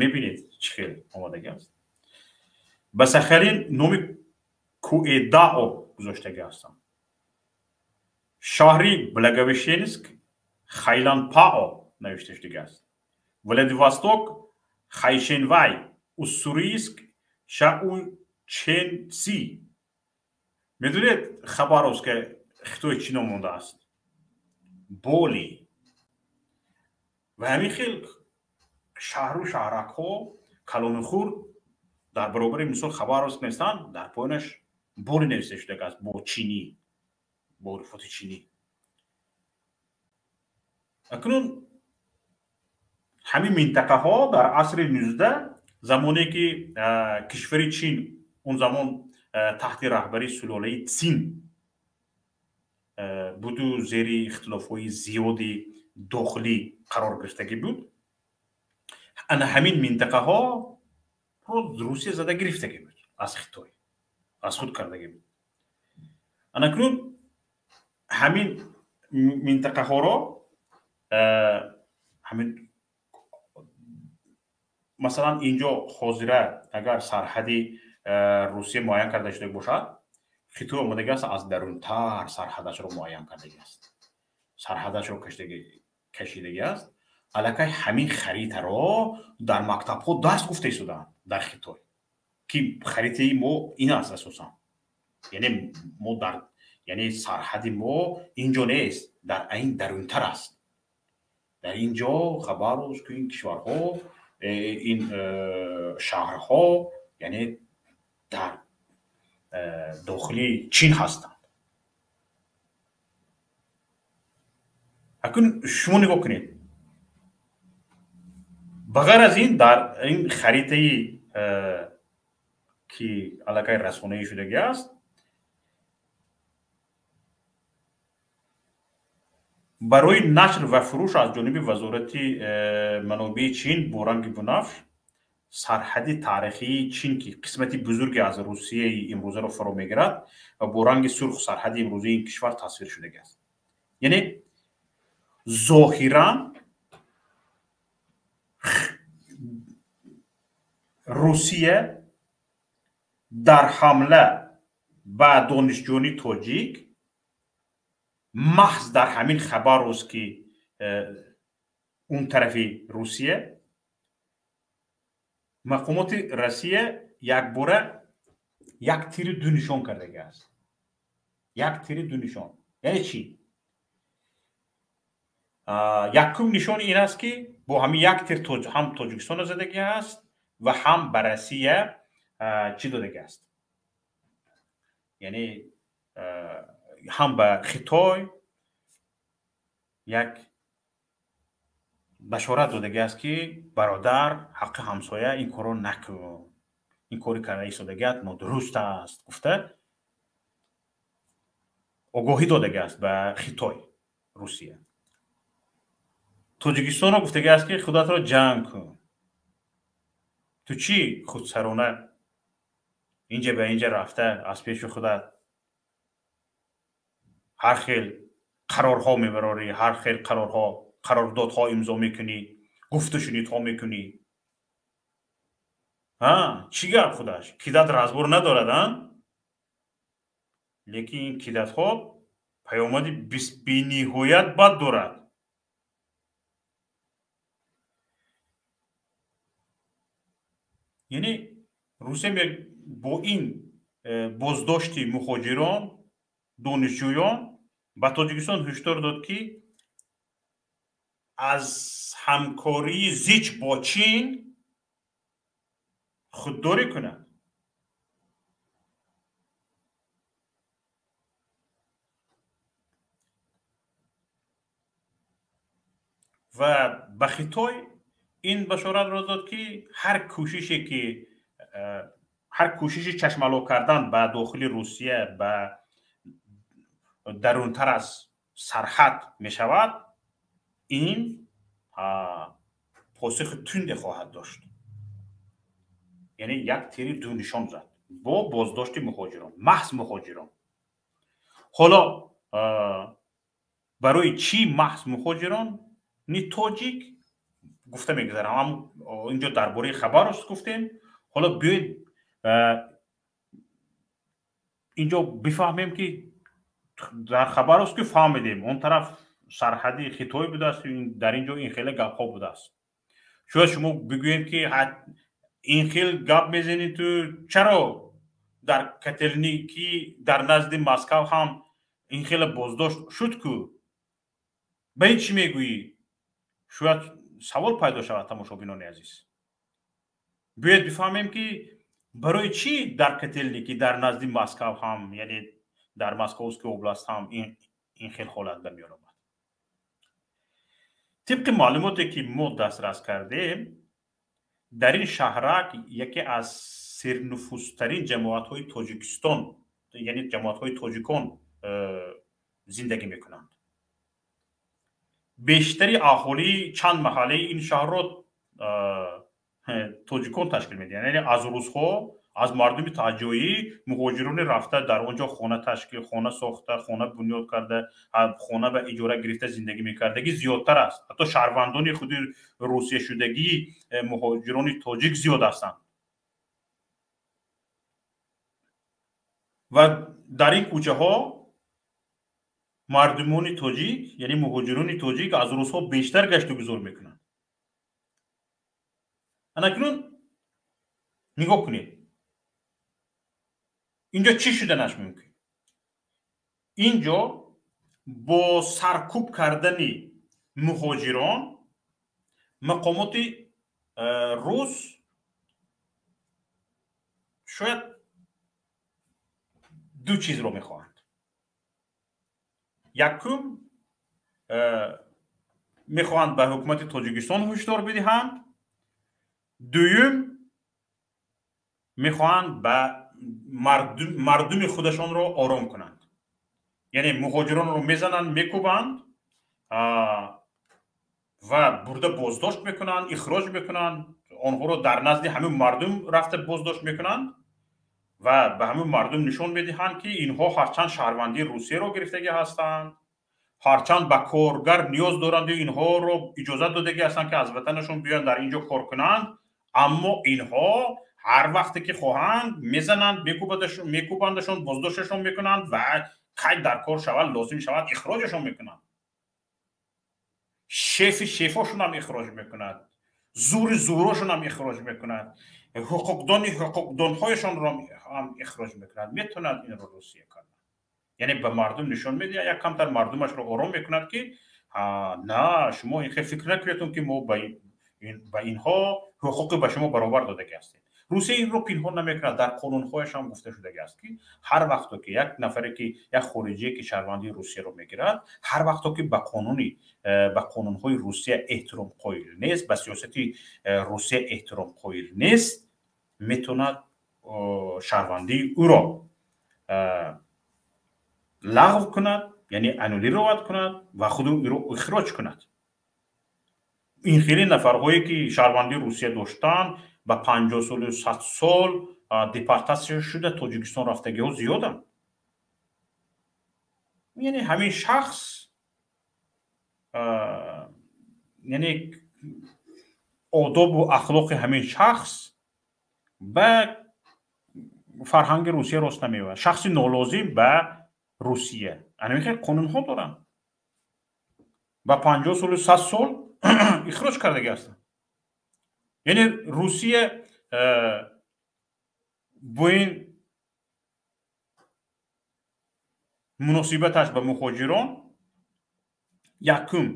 мебинед, чӣ хел омодагӣ аст. Ба Сахалин номи Куэдао гузоштагӣ ҳастанд. Шаҳри Благовещенск Хайланпао навишта шудагӣ аст. Владивосток Хайшенвай, Уссурийск Шаученси. Медонед Хабаровск Хитой чӣ ном мондааст? Боли. Ва ҳамин хел шаҳру шаҳракҳо Калону хурд дар баробари мисол Хабаровск нестанд, дар поёнаш боре нависта шуда аст бо чинӣ, бо ҳуруфоти чинӣ. Акнун ҳамин минтақаҳо дар асри 19, замоне ки кишвари Чин он замон таҳти раҳбарии сулолаи Цин буду, зери ихтилофҳои зиёди дохилӣ қарор гирифтагӣ буд, ана ҳамин минтақаҳо Русия зада гирифтагӣ буд аз Хитой, аз худ кардагӣ буд. Анакнун ҳамин минтақаҳоро ҳамин масалан инҷо ҳозира агар сарҳади Русия муайян карда шуда бошад, Хитой омадагӣ аст аз дарунтар сарҳадашро муайян кардагӣ аст, сарҳадашро кашидагӣ аст. Аллакай ҳамин харитаро дар мактабҳо дарс гуфта истодаанд дар Хитой, ки харитаи мо ин аст асосан. Яъне мо дар, яъне сарҳади мо инҷо нест, дар айн дарунтар аст. Дар ин ҷо Хабаровск, ин кишварҳо, ин шаҳрҳо, яъне дар дохили Чин ҳастанд. Акнун шумо нигоҳ кунед, ба ғайр аз ин дар ин харитаи ки аллакай расонаӣ шудагӣ аст, барои нашр ва фурӯш аз ҷониби Вазорати манобеи Чин бо ранги бунафш сарҳади таърихии Чин, ки қисмати бузурге аз Русияи имрӯзаро фаро мегирад, ва бо ранги сурх сарҳади имрӯзаи ин кишвар тасвир шудагӣ аст. Яъне зоҳиран Русия дар ҳамла ба донишҷӯёни тоҷик маҳз дар ҳамин Хабаровск, ки он тарафи Русия, мақомоти Россия якбора як тири ду нишон кардагӣ аст. Як тири ду нишон. Яъне чӣ? Якум нишон ин аст, ки бо ҳамин як тир ҳам Тоҷикистонро задагӣ аст ва ҳам ба Россия чӣ додагӣ аст, яъне ҳам ба Хитой як башорат додагӣ аст, ки бародар, ҳаққи ҳамсоя ин корро накун, ин кори карда истодагиат нодуруст аст гуфта огоҳӣ додагӣ аст ба Хитой. Русия Тоҷикистонро гуфтагӣ аст, ки худатро ҷанг кун, ту чӣ худсарона инҷа ба инҷа рафта аз пеши худат ҳар хел қарорҳо мебарорӣ, ҳар хел қарорҳо, қарордодҳо имзо мекунӣ, гуфту шунидҳо мекунӣ. Чӣ гап худаш? Кидат разбор надорад, а? Лекин ин кидатҳо паёмади бениҳоят бад дорад. Яъне Русия бо ин боздошти мухоҷирон, донишҷӯён ба Тоҷикистон ҳушдор дод, ки аз ҳамкории зич бо Чин худдорӣ кунад. Ва ба Хитой ин башоратро дод, ки ҳар кӯшише ки ҳар кӯшиши чашмало кардан ба дохили Русия, ба дарунтар аз сарҳад мешавад, ин посухи тунде хоҳад дошт. Яъне як тири ду нишон зад бо боздошти мухоҷирон, маҳз мухоҷирон. Ҳоло барои чӣ маҳз мухоҷирон ни тоҷик гуфта мегузарам, ам инҷо дар бораи Хабаровск гуфтем. Ҳоло биёед инҷо бифаҳмем, ки дар Хабаровск фаҳмидем он тараф сарҳади Хитой будааст, дар ин ҷо ин хеле гапҳо будааст. Шояд шумо бигӯед, ки ин хел гап мезанӣ ту, чаро дар Котелники дар назди Москав ҳам ин хеле боздошт шуд ку? Ба ин чӣ мегӯӣ? Шояд савол пайдо шавад, тамошобинони азиз. Биёед бифаҳмем, ки барои чӣ дар Котельники, дар назди Москав ҳам, яъне дар Московский область ҳам ин хел ҳолат ба миён омад. Тибқи маълумоте, ки мо дастрас кардем, дар ин шаҳрак яке аз сернуфузтарин ҷамоатҳои Тоҷикистон, яъне ҷамоатҳои тоҷикон зиндагӣ мекунанд. Бештари аҳолии чанд маҳаллаи ин шаҳрро тоҷикон ташкил медиҳанд, яъне аз русҳо, аз мардуми таҷоӣ, муҳоҷирони рафта дар он ҷо хона ташкил, хона сохта, хона бунёд карда, хона ба иҷора гирифта зиндагӣ мекардагӣ зиёдтар аст. Ҳатто шаҳрвандони худи русияшудагии муҳоҷирони тоҷик зиёд ҳастанд. Ва дар ин кӯчаҳо мардумони тоҷик, яъне муҳоҷирони тоҷик, аз русҳо бештар гашту гузор мекунанд. Анакнун нигоҳ кунед, инҷо чӣ шуданаш мумкин? Инҷо бо саркӯб кардани муҳоҷирон мақомоти рус шояд ду чизро мехоҳанд. Якум, мехоҳанд ба ҳукумати Тоҷикистон ҳушдор бидиҳанд. Дуюм, мехоҳанд ба мардуми худашонро ором кунанд. Яъне муҳоҷиронро мезананд, мекӯбанд ва бурда боздошт мекунанд, ихроҷ мекунанд, онҳоро дар назди ҳамин мардум рафта боздошт мекунанд ва ба ҳамин мардум нишон медиҳанд, ки инҳо ҳарчанд шаҳрвандии Русияро гирифтагӣ ҳастанд, ҳарчанд ба коргар ниёз доранду инҳоро иҷозат додагӣ ҳастанд, ки аз ватанашон биёянд дар ин ҷо кор кунанд, аммо инҳо ҳар вақте ки хоҳанд мезананд, мекӯбандашон, боздошташон мекунанд ва кай дар кор шавад, лозим шавад, ихроҷашон мекунанд. Шефи шефошонам ихроҷ мекунад, зури зурошонам ихроҷ мекунад, ҳуқуқдони ҳуқуқдонҳояшонро ҳам ихроҷ мекунад. Метавонад инро Русия кард. Яъне ба мардум нишон медиҳад, як камтар мардумашро ором мекунад, ки на, шумо ин хел фикр накунедтон, ки мо ба инҳо ҳуқуқи ба шумо баробар додагӣ ҳастем. Русия инро пинҳон намекунад, дар қонунҳояш ҳам гуфта шудагӣ аст, ки ҳар вақто ки як нафаре, ки як хориҷие, ки шаҳрвандии Русияро мегирад, ҳар вақто ки ба қонунҳои Русия эҳтиром қоил нест, ба сиёсати Русия эҳтиром қоил нест, метавонад шаҳрвандии ӯро лағв кунад, яъне аннулировать кунад ва худи ӯро ихроҷ кунад. Ин хеле нафарҳое, ки шаҳрвандии Русия доштанд, ба 50 солу 100 сол депортатсия шуда Тоҷикистон рафтагиҳо зиёданд. Яъне ҳамин шахс, яъне одобу ахлоқи ҳамин шахс ба фарҳанги Русия рост намеояд. Шахси нолозим ба Русия. Ана хел қонунҳо доранд. Ба 50 солу 100 сол ихроҷ кардагӣ ҳастанд. Яъне Русия бо ин муносибаташ ба муҳоҷирон якум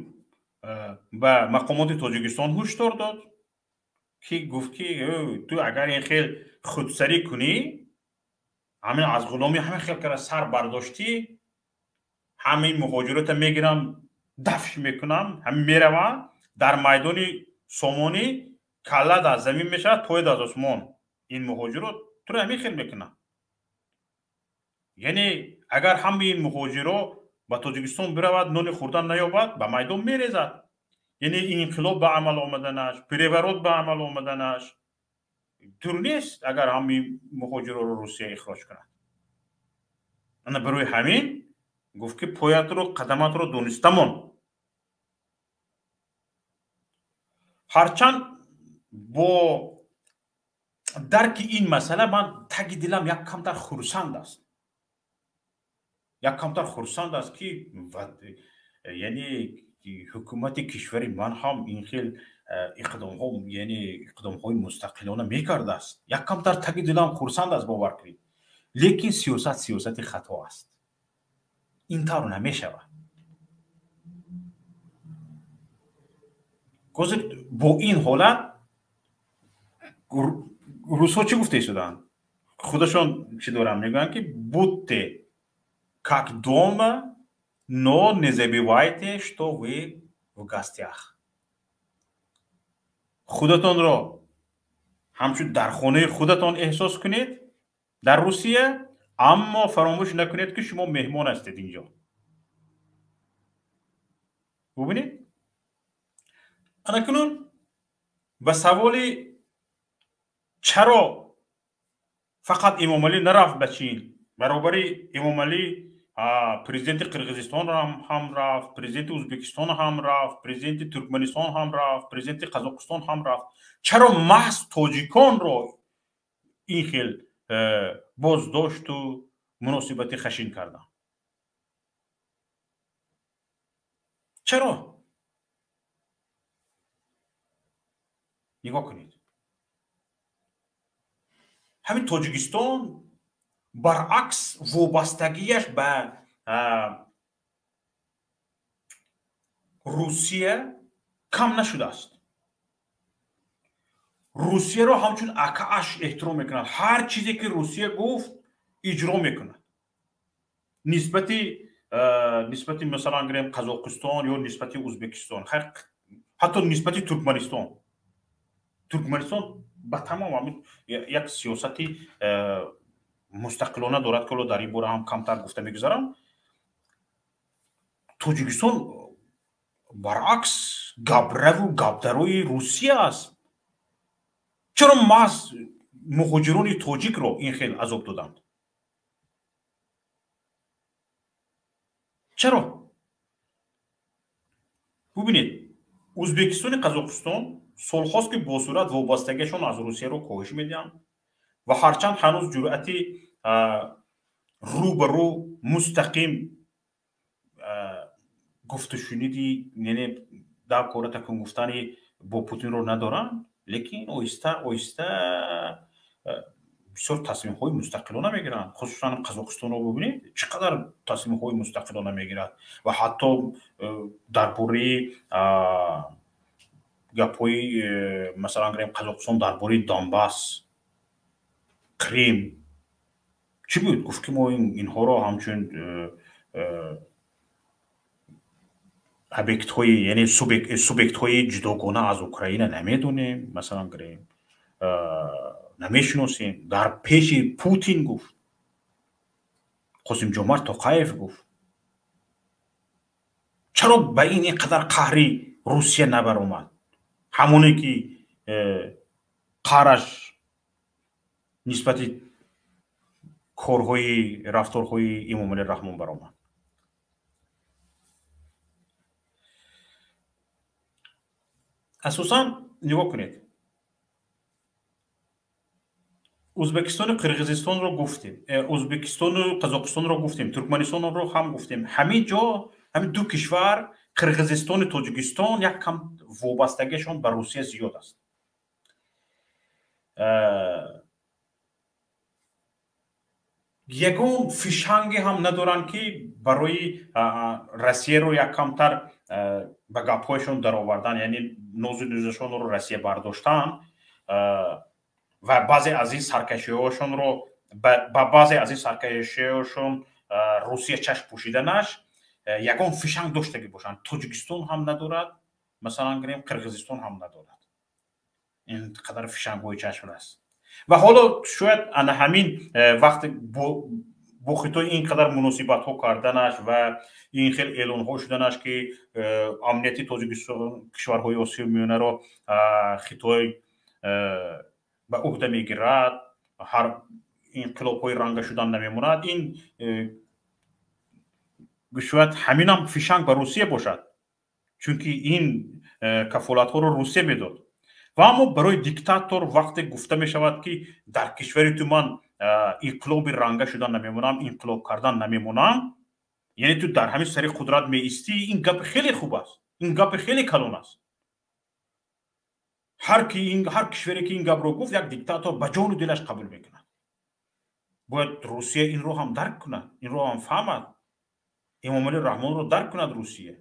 ба мақомоти Тоҷикистон ҳушдор дод, ки гуфт, ки ту агар ин хел худсарӣ кунӣ, ҳамин аз ғуломӣ ҳамин хел кара сар бардоштӣ, ҳамин муҳоҷирота мегирам, дафш мекунам, ҳамин меравам дар майдони Сомонӣ, каллат аз замин мешавад, пояд аз осмон. Ин муҳоҷиро туро ҳамин хел мекунам. Яъне агар ҳамаи ин муҳоҷиро ба Тоҷикистон биравад, нони хӯрдан наёбад, ба майдон мерезад. Яъне инқилоб ба амал омаданаш, переворот ба амал омаданаш дур нест, агар ҳамаи муҳоҷироро Русия ихроҷ кунад. Ана барои ҳамин гуфт, ки поятро, қадаматро донистамон. Ҳарчанд бо дарки ин масъала ман таги дилам як камтар хурсанд аст, як камтар хурсанд аст, ки яъне ҳукумати кишвари ман ҳам ин хел иқдомҳо, яъне иқдомҳои мустақилона мекардааст. Як камтар таги дилам хурсанд аст, бовар кунед. Лекин сиёсат сиёсати хато аст, ин тавр намешавад. Ҳозир бо ин ҳолат Русҳо чӣ гуфта истоданд? Худашон чӣ доранд? Мегӯянд, ки будьте как дома, но не забывайте, что вы в гостях. Худатонро ҳамчун дар хонаи худатон эҳсос кунед дар Русия, аммо фаромӯш накунед, ки шумо меҳмон ҳастед инҷо. Бубинед, анакунун ба саволи чаро фақат Эмомалӣ нарафт ба Чин, баробари Эмомалӣ президенти Қирғизистон ҳам рафт, президенти Ӯзбекистон ҳам рафт, президенти Туркманистон ҳам рафт, президенти Қазоқистон ҳам рафт, чаро маҳз тоҷиконро ин хел боздошту муносибати хашин карданд? Чаро? Нигоҳ кунед, ҳамин Тоҷикистон баръакс вобастагиаш ба Русия кам нашудааст. Русияро ҳамчун акааш эҳтиром мекунад, ҳар чизе ки Русия гуфт, иҷро мекунад. Нисбати, масалан гирем, Қазоқистон ё нисбати Ӯзбекистон, ҳатто нисбати Туркманистон. Туркманистон ба тамом як сиёсати мустақилона дорад, ки ҳоло дар ин бора ҳам камтар гуфта мегузарам. Тоҷикистон баръакс гаправу гапдарои Русия аст. Чаро маҳз муҳоҷирони тоҷикро ин хел азоб доданд? Чаро? Бубинед, Ӯзбекистони Қазоқистон солҳост, ки бо суръат вобастагиашон аз Русияро коҳиш медиҳанд ва ҳарчанд ҳанӯз ҷуръати рӯ ба рӯ мустақим гуфтушуниди, яъне дар кора такун гуфтани бо Путинро надоранд, лекин оҳиста оҳиста бисёр тасмимҳои мустақилона мегиранд. Хусусан Қазоқистонро бубинед, чӣ қадар тасмимҳои мустақилона мегирад ва ҳатто дар бораи гапҳои, масалан гирем, Қазоқистон дар бораи Донбасс, Крим чӣ буд? Гуфт, ки мо инҳоро ҳамчун объектҳои, яъне субъектҳои ҷудогона аз Украина намедонем, масалан гирем, намешиносем. Дар пеши Путин гуфт, Қосимҷомарт Тоқаев гуфт. Чаро ба ин ин қадар қаҳри Русия набаромад? Ҳамоне ки қаҳраш нисбати корҳои, рафторҳои Эмомалӣ Раҳмон баромад. Асосан нигоҳ кунед, Ӯзбекистону Қирғизистонро гуфтем, Ӯзбекистону Қазоқистонро гуфтем, Туркманистонро ҳам гуфтем. Ҳамин ҷо ҳамин ду кишвар, Қирғизистону Тоҷикистон, як кам вобастагиашон ба Русия зиёд аст. Ягон фишанге ҳам надоранд, ки барои Россияро як камтар ба гапҳояшон даровардан, яъне нозу нузашонро Россия бардоштан ва баъзе аз ин саркашиҳошонро, ба баъзе аз ин саркашиҳошон Русия чашм пӯшиданаш ягон фишанг доштагӣ бошанд. Тоҷикистон ҳам надорад, масалан гирем, Қирғизистон ҳам надорад ин қадар фишангҳои чашмрас. Ва ҳоло шояд ана ҳамин вақт бо Хитой ин қадар муносибатҳо карданаш ва ин хел эълонҳо шуданаш, ки амнияти Тоҷикистон, кишварҳои Осиёи Миёнаро Хитой ба уҳда мегирад, ҳар инқилобҳои ранга шудан намемонад, ин шояд ҳаминам фишанг ба Русия бошад, чунки ин кафолатҳоро Русия медод. Ва аммо барои диктатор вақте гуфта мешавад, ки дар кишвари ту ман инқилоби ранга шудан намемонам, инқилоб кардан намемонам, яъне ту дар ҳамин сари қудрат меистӣ, ин гапи хеле хуб аст, ин гапи хеле калон аст. Ҳар кишваре ки ин гапро гуфт, як диктатор ба ҷону дилаш қабул мекунад. Бояд Русия инро ҳам дарк кунад, инро ҳам фаҳмад, Эмомалӣ Раҳмонро дарк кунад Русия.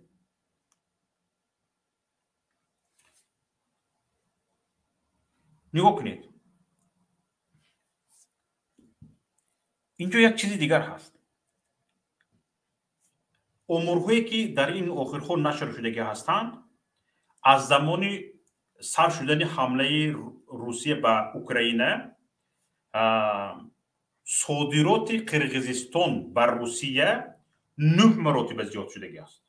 Нигоҳ кунед, Инҷо як чизи дигар ҳаст. Оморҳое ки дар ин охирҳо нашр шудагӣ ҳастанд, аз замони сар шудани ҳамлаи Русия ба Украина содироти Қирғизистон ба Русия 9 маротиба зиёд шудагӣ аст.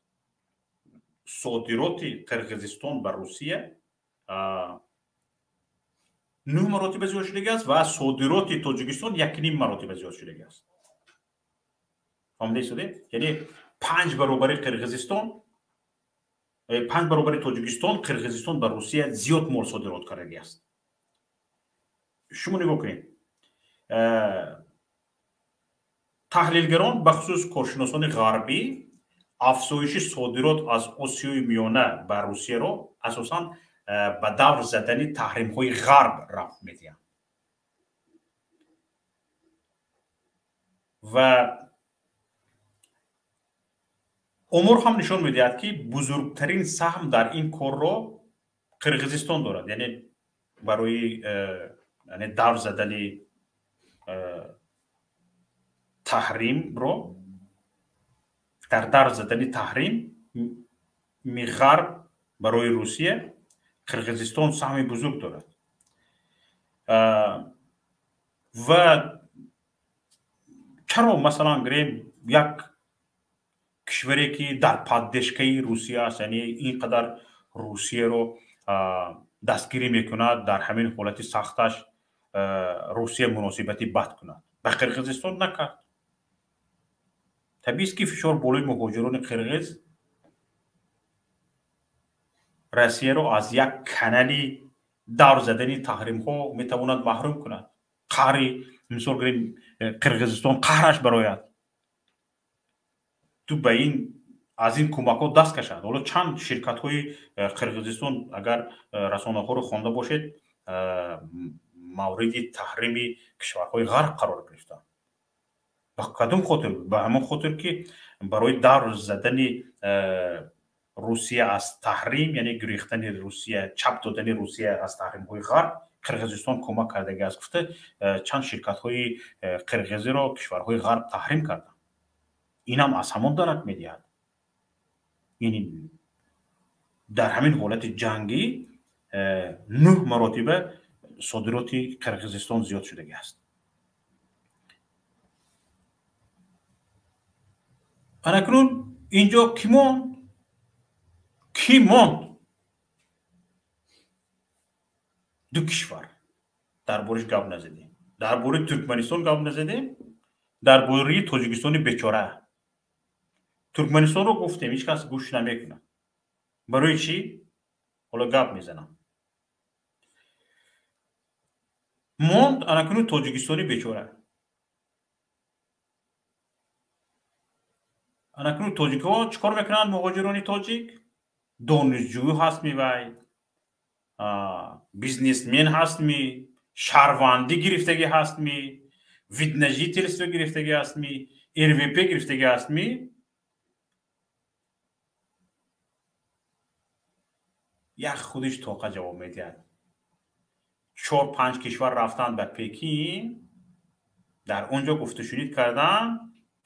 Содироти Қирғизистон ба Русия 9 маротиба зиёд шудагӣ аст ва содироти Тоҷикистон 1,5 маротиба зиёд шудагӣ аст. Фаҳмидаед судед? Яъне 5 баробари Қирғизистон, 5 баробари Тоҷикистон, Қирғизистон ба Русия зиёд мол содирот кардагӣ аст. Шумо нигоҳ кунед. Таҳлилгарон, бахусус коршиносони ғарбӣ, афзоиши содирот аз Осиёи Миёна ба Русияро асосан ба давр задани таҳримҳои ғарб рабт медиҳанд. Ва омор ҳам нишон медиҳад, ки бузургтарин саҳм дар ин корро Қирғизистон дорад. Яъне барои давр задани таҳримро, дар давр задани таҳрими ғарб барои Русия Қирғизистон саҳми бузург дорад. Ва чаро масалан гирем як кишваре ки дар поддержкаи Русия аст, яъне ин қадар Русияро дастгирӣ мекунад, дар ҳамин ҳолати сахташ Русия муносибати бад кунад? Ба Қирғизистон накард. Табиист ки фишор болои муҳоҷирони қирғиз Россияро аз як канали давр задани таҳримҳо метавонад маҳрум кунад. Қаҳри, мисол гирем, Қирғизистон қаҳраш барояд, ту ба ин аз ин кӯмакҳо даст кашад. Ҳоло чанд ширкатҳои Қирғизистон, агар расонаҳоро хонда бошед, мавриди таҳрими кишварҳои ғарб қарор гирифтанд. Ба кадом хотир? Ба ҳамон хотир ки барои давр задани Русия аз таҳрим, яъне гирифтани Русия, чап додани Русия аз таҳримҳои ғарб, Қирғизистон кӯмак кардагӣ аст. Гуфта чанд ширкатҳои қирғизиро кишварҳои ғарб таҳрим карданд. Инам аз ҳамон дарак медиҳад. Яъне дар ҳамин ҳолати ҷангӣ 9 маротиба содироти Қирғизистон зиёд шудагӣ аст. Анакнун инҷо кӣ монд? Кӣ монд? Ду кишвар. Дар бориш гап назадем. Дар бораи Туркманистон гап назадем, дар бораи Тоҷикистони бечора. Туркманистонро гуфтем, ҳеҷ кас гӯш намекунад. Барои чӣ? Ҳоло гап мезанам. Монд анакунун Тоҷикистони бечора. Анакунун тоҷикҳо чӣ кор мекунанд? Муҳоҷирони тоҷик донишҷӯ ҳаст мевай, бизнесмен ҳаст ми, шаҳрвандӣ гирифтагӣ ҳаст ми, вид на жительство гирифтагӣ ҳаст ми, РВП гирифтагӣ ҳаст ми. Як худиш тоқа ҷавоб медиҳад. 4-5 кишвар рафтанд ба Пекин, дар он ҷо гуфтушунид карданд,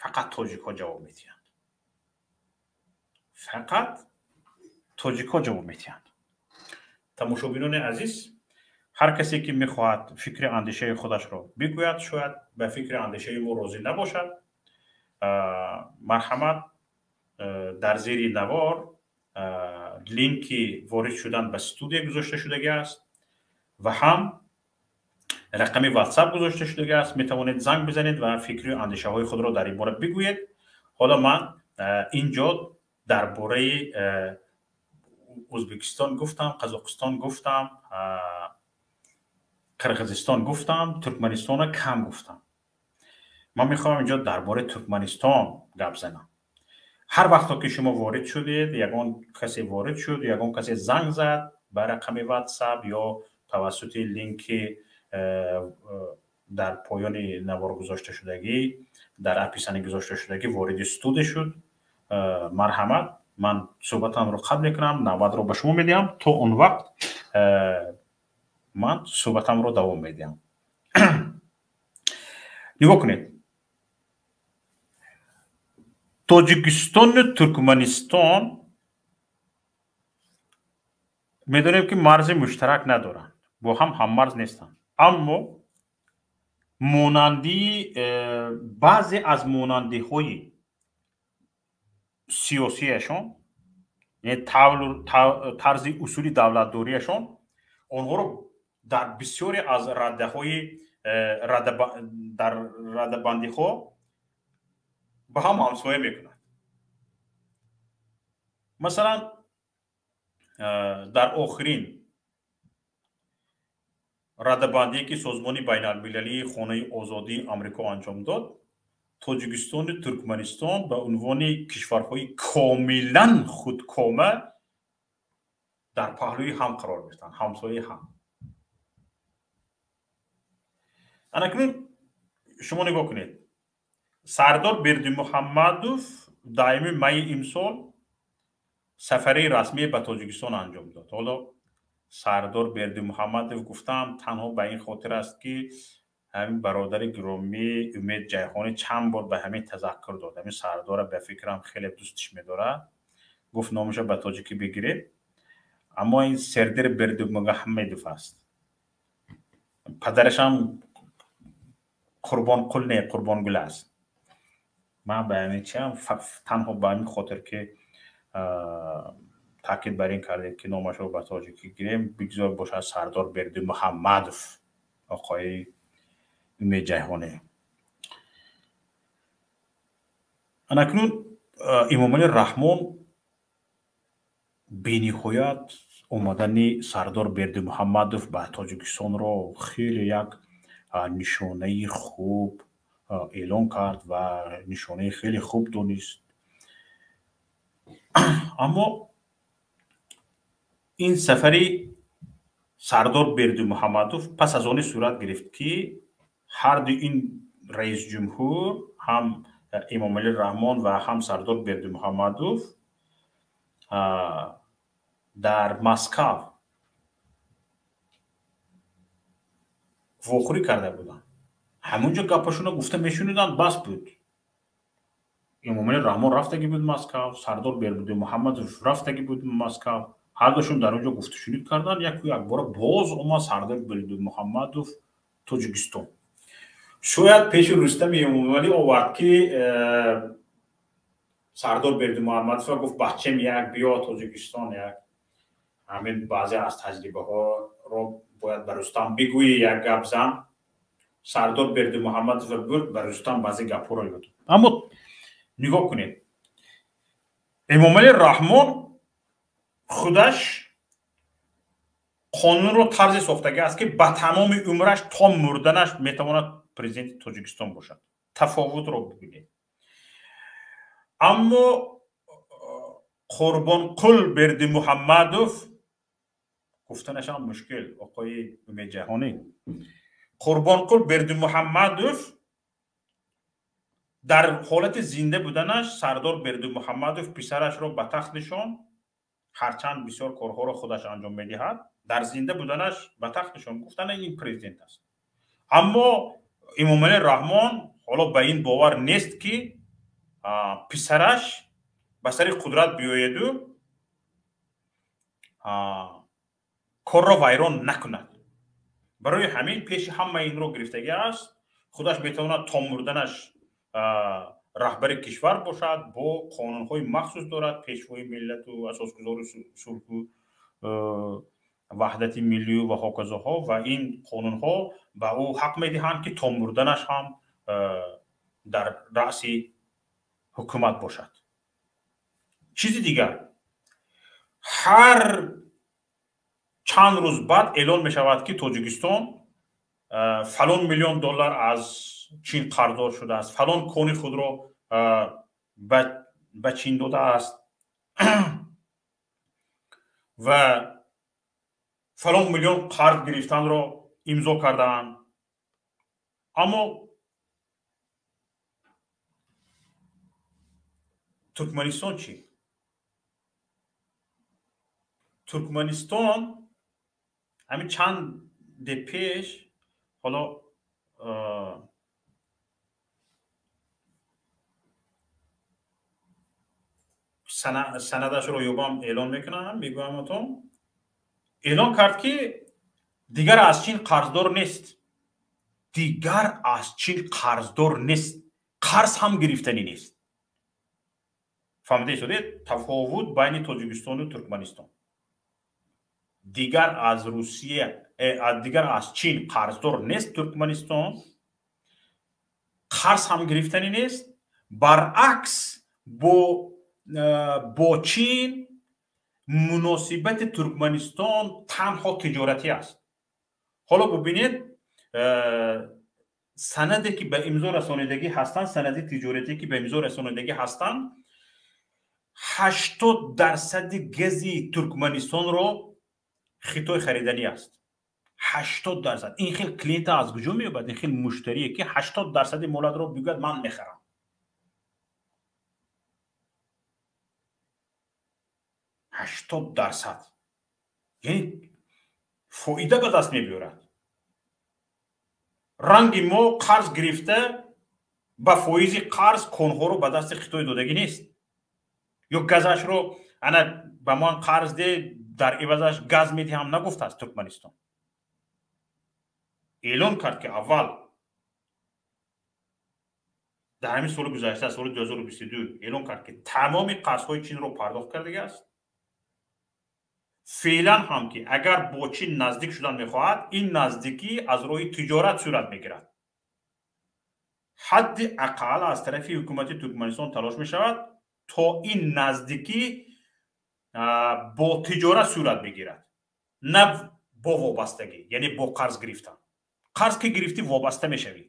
фақат тоҷикҳо ҷавоб медиҳанд. Фақат тоҷикҳо ҷавоб медиҳанд. Тамошобинони азиз, ҳар касе ки мехоҳад фикри андешаи худашро бигӯяд, шояд ба фикри андешаи мо розӣ набошад, марҳамат, дар зери навор линки ворид шудан ба студия гузошта шудагӣ аст ва ҳам рақами WhatsApp гузошта шудагӣ аст. Метавонед занг бизанед ва фикру андешаҳои худро дар ин бора бигӯед. Ҳоло ман инҷо дар бораи Ӯзбекистон гуфтам, Қазоқистон гуфтам, Қирғизистон гуфтам, Туркманистонро кам гуфтам. Ман мехоҳам инҷо дар бораи Туркманистон гап занам. Ҳар вақто ки шумо ворид шудед, ягон касе ворид шуд, ягон касе занг зад ба рақами WhatsApp ё тавассути линки дар поёни навор гузошта шудагӣ, дар описание гузошта шудагӣ вориди студия шуд, марҳамат, ман суҳбатамро қатъ мекунам, навбатро ба шумо медиҳам. То он вақт ман суҳбатамро давом медиҳам. Нигоҳ кунед, Тоҷикистону Туркманистон медонем, ки марзи муштарак надоранд, бо ҳам ҳаммарз нестанд, аммо монандии баъзе аз монандиҳои сиёсиашон, яъне тарзи усули давлатдориашон онҳоро дар бисёре аз раддаҳои дар радабандиҳо ба ҳам ҳамсоя мекунад. Масалан, дар охирин радабандие, ки Созмони байналмилалии Хонаи озодии Амрико анҷом дод, Тоҷикистону Туркманистон ба унвони кишварҳои комилан худкома дар паҳлӯи ҳам қарор гирифтанд, ҳамсояи ҳам. Анакнун шумо нигоҳ кунед: Сардор Бердимуҳаммадов 10-уми майи имсол сафари расмие ба Тоҷикистон анҷом дод. Ҳоло Сардор Бердимуҳаммадов гуфтам танҳо ба ин хотир аст, ки ҳамин бародари гиромӣ Умед Ҷайҳонӣ чанд бор ба ҳамин тазаккур дод. Ҳамин Сардора ба фикрам хеле дӯстиш медорад, гуфт номаша ба тоҷикӣ бигиред. Аммо ин Сердир Бердимуҳаммедов аст. Падарашам Қурбонқул не, Қурбонгул аст. Ман ба ҳамин чиам танҳо ба ҳамин хотир, ки таъкид бар ин кардем, ки номашро ба тоҷикӣ гирем, бигзор бошад Сардор Бердимуҳаммадов, оқои Умед Ҷайҳонӣ. Анакнун Эмомалӣ Раҳмон бениҳоят омадани Сардор Бердимуҳаммадов ба Тоҷикистонро хеле як нишонаи хуб эълон кард ва нишонаи хеле хуб донист. Аммо ин сафари Сардор Бердимуҳаммадов пас аз оне сурат гирифт, ки ҳарду ин раисҷумҳур, ҳам Эмомалӣ Раҳмон ва ҳам Сардор Бердимуҳаммадов, дар Москав вохӯрӣ карда буданд. Ҳамонҷо гапашонро гуфта мешуниданд, бас буд. Эмомалӣ Раҳмон рафтагӣ буд Москав, Сардор Бердимуҳаммадов рафтагӣ буд Москав. Ҳардушон дар он ҷо гуфтушунид карданд. Яку якбора боз омад Сардор Бердимуҳаммадов Тоҷикистон. Шояд пеши Рустами Эмомалӣ овард, ки Сардор Бердимуҳаммадов гуфт: «Баччам, як биё Тоҷикистон, як ҳамин баъзе аз таҷрибаҳоро бояд ба Рустам бигӯӣ, як гап зан». Сардор Бердимуҳаммадов бурд, ба Рустам баъзе гапҳоро ёд. Аммо нигоҳ кунед, Эмомалӣ Раҳмон худаш қонунро тарзе сохтагӣ аст, ки ба тамоми умраш то мурданаш метавонад президенти Тоҷикистон бошад. Тафовутро бибинед. Аммо Қурбонқул Бердимуҳаммадов, гуфтанашам мушкил, оқои Умедҷаҳонӣ, Қурбонқул Бердимуҳаммадов дар ҳолати зинда буданаш Сардор Бердимуҳаммадов писарашро ба тахт нишон, ҳарчанд бисёр корҳоро худаш анҷом медиҳад, дар зинда буданаш ба тахт нишон, гуфтана ин президент аст. Аммо Эмомалӣ Раҳмон ҳоло ба ин бовар нест, ки писараш ба сари қудрат биёяду корро вайрон накунад. Барои ҳамин пеши ҳамаи инро гирифтагӣ аст. Худаш метавонад то мурданаш раҳбари кишвар бошад, бо қонунҳои махсус дорад, пешвои миллату асосгузори сулҳу ваҳдати миллию ва ҳоказоҳо, ва ин қонунҳо ба ӯ ҳақ медиҳанд, ки то мурданаш ҳам дар раъси ҳукумат бошад. Чизи дигар, ҳар чанд рӯз баъд эълон мешавад, ки Тоҷикистон фалон миллион доллар аз Чин қарздор шудааст, фалон кони худро ба Чин додааст ва фалон миллион қарз гирифтанро имзо кардаанд. Аммо Туркманистон чӣ? Туркманистон ҳамин чанд де пеш, ҳоло Санадашро ёбам эълон мекунам, мегӯям, эълон кард, ки дигар аз Чин қарздор нест, дигар аз Чин қарздор нест, қарз ҳам гирифтанӣ нест. Фаҳмида истодед тафовут байни Тоҷикистону Туркманистон? Дигар аз Русия, дигар аз Чин қарздор нест Туркманистон, қарз ҳам гирифтанӣ нест. Баръакс, бо Чин муносибати Туркманистон танҳо тиҷоратӣ аст. Ҳоло бубинед, санаде ки ба имзо расонидагӣ ҳастанд, санади тиҷоратӣ ки ба имзо расонидагӣ ҳастанд, 80% гази Туркманистонро Хитой хариданӣ аст. 80%. Ин хел клиента аз куҷо меёбад? Ин хел муштарие ки 80% молатро бигӯяд, ман мехарам. 80%, яъне фоида ба даст мебиёрад. Ранги мо қарз гирифта, ба фоизи қарз конҳоро ба дасти Хитой додагӣ нест ё газашро ана ба ман қарз де, дар ивазаш газ медиҳам нагуфтааст. Туркманистон эълон кард, ки аввал дар ҳамин соли гузашта, соли 2022, эълон кард, ки тамоми қарзҳои Чинро пардохт кардагиаст. Феълан ҳам ки агар бо Чин наздик шудан мехоҳад, ин наздикӣ аз роҳи тиҷорат сурат мегирад. Ҳадди ақал аз тарафи ҳукумати Туркманистон талош мешавад, то ин наздикӣ бо тиҷорат сурат бигирад, на бо вобастагӣ, яъне бо қарз гирифтан. Қарз ки гирифтӣ, вобаста мешавӣ.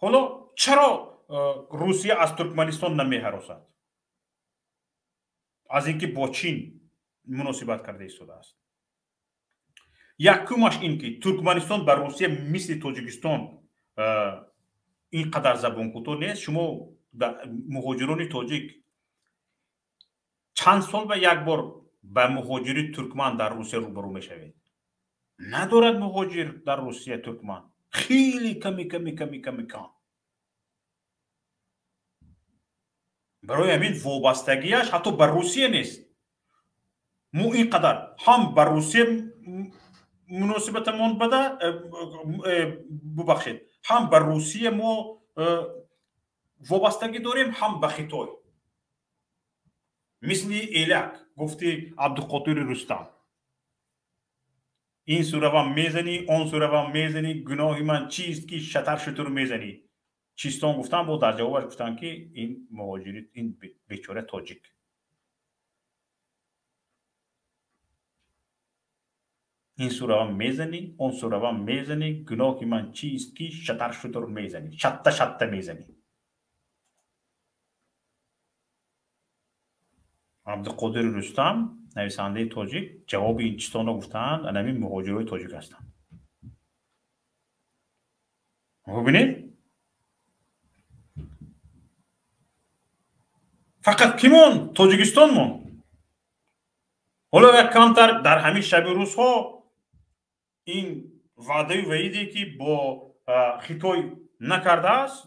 Ҳоло чаро Русия аз Туркманистон намеҳаросад, аз ин ки бо Чин муносибат карда истодааст? Якумаш ин ки Туркманистон ба Русия мисли Тоҷикистон ин қадар забонкӯтоҳ нест. Шумо, муҳоҷирони тоҷик, чанд сол ба як бор ба муҳоҷири туркман дар Русия рӯбарӯ мешавед? Надорад муҳоҷир дар Русия туркман, хеле ками, ками, ками, ками, кам. Барои ҳамин вобастагиаш ҳатто ба Русия нест. Мо ин қадар ҳам ба Русия муносибатамон бада, бубахшед, ҳам ба Русия мо вобастагӣ дорем, ҳам ба Хитой. Мисли элак, гуфти Абдуқодири Рустам, ин суравам мезанӣ, он суравам мезанӣ, гуноҳи ман чист, ки шатар шутур мезанӣ? Чистон гуфтан, бо дар ҷавобаш гуфтанд, ки ин муҳоҷири, ин бечора тоҷик. Ин суравам мезанӣ, он суравам мезанӣ, гуноҳи ман чист, ки шатар шутур мезанӣ, шатта шатта мезанӣ? Абдуқодири Рустам, нависандаи тоҷик, ҷавоби ин чистонро гуфтаанд, анамин муҳоҷирои тоҷик ҳастанд. Бубинед, фақат кимон? Тоҷикистон мон. Ҳоло як камтар дар ҳамин шаби рӯзҳо ин ваъдаю ваиде ки бо Хитой накардааст,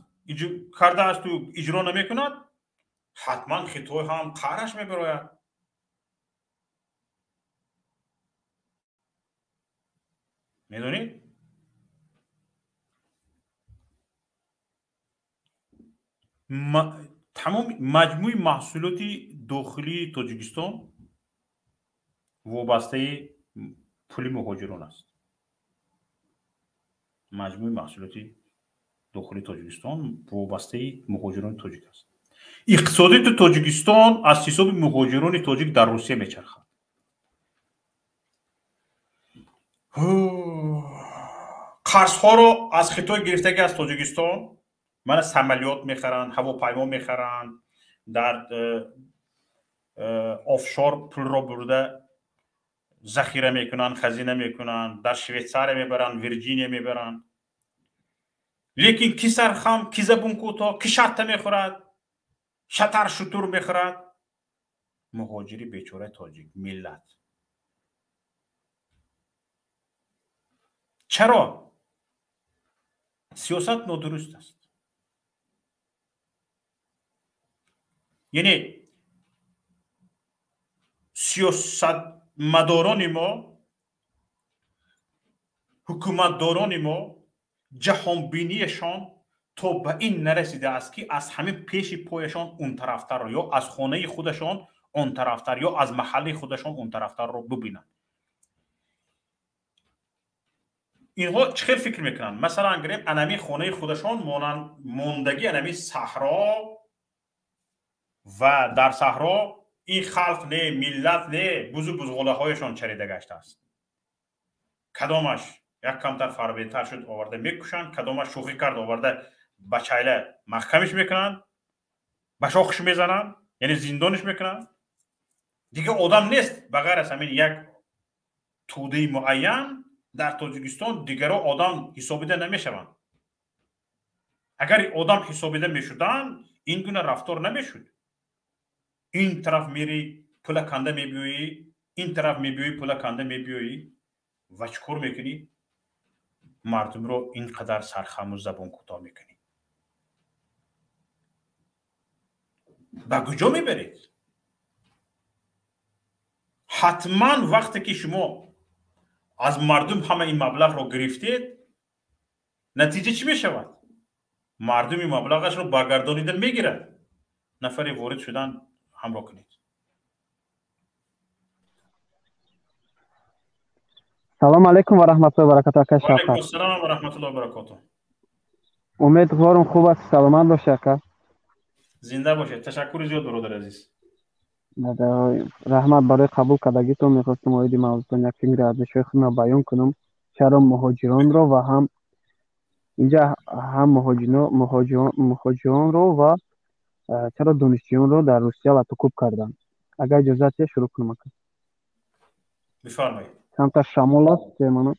кардаасту иҷро намекунад, ҳатман Хитой ҳам қаҳраш мебарояд. Медонед, тамоми маҷмӯи маҳсулоти дохилии Тоҷикистон вобастаи пули муҳоҷирон аст. Маҷмӯи маҳсулоти дохилии Тоҷикистон вобастаи муҳоҷирони тоҷик аст. Иқтисодиёти Тоҷикистон аз ҳисоби муҳоҷирони тоҷик дар Русия мечархад. Қарзҳоро аз Хитой гирифтагӣ аз Тоҷикистон, мана самолёт мехаранд, ҳавопаймо мехаранд, дар офшор пулро бурда захира мекунанд, хазина мекунанд, дар Швейтсария мебаранд, Вирҷиния мебаранд. Лекин ки сархам, ки забункӯтоҳ, ки шатта мехӯрад, шатар шутур мехӯрад? Муҳоҷири бечораи тоҷик, миллат. Чаро? Сиёсат нодуруст аст. Яъне сиёсатмадорони мо, ҳукуматдорони мо ҷаҳонбинияшон то ба ин нарасидааст, ки аз ҳамин пеши пояшон он тарафтарро ё аз хонаи худашон он тарафтар ё аз маҳалли худашон он тарафтарро бибинанд. Инҳо чӣ хел фикр мекунанд? Масалан, гирем, анами хонаи худашон мондагӣ, анами саҳро, ва дар саҳро ин халқ не, миллат не, бузу бузғолаҳояшон чарида гаштааст. Кадомаш як камтар фарбетар шуд, оварда мекушанд, кадомаш шӯхӣ кард, оварда ба чайла маҳкамиш мекунанд, ба шохш мезананд, яъне зиндониш мекунанд. Дигар одам нест ба ғайр аз ҳамин як тӯдаи муайян дар Тоҷикистон, дигаро одам ҳисобида намешаванд. Агар одам ҳисобида мешуданд, ин гуна рафтор намешуд. Ин тараф мери, пула канда мебиёӣ, ин тараф мебиёӣ, пула канда мебиёӣ ва чӣ кор мекунӣ? Мардумро ин қадар сархаму забон кӯтоҳ мекунӣ. Ба куҷо мебаред? Ҳатман вақте ки шумо аз мардум ҳама ин маблағро гирифтед, натиҷа чӣ мешавад? Мардум ин маблағашро баргардонида мегирад. Нафаре ворид шудан ҳамроҳ кунед. Салом алейкум ва раҳматуллоҳи ва баракатуҳ, ака Шавкат. Алейкум ассалом ва раҳматуллоҳи ва баракатуҳ. Умедворам хуб аст, саломат бошед, ака. Зинда бошед. Ташаккури зиёд, бародари азиз. Раҳмат барои қабул кардагитон. Мехостам оиди мавзӯътон як фикри арзишҳои худро баён кунам. Чаро муҳоҷиронро ва ҳам инҷа ҳам муҳоҷиронро ва чаро донишҷӯёнро дар Русия латукӯб карданд? Агар иҷозат диҳед, шурӯъ кунам, ака. Бифармоед. Камтар шамол аст, мано.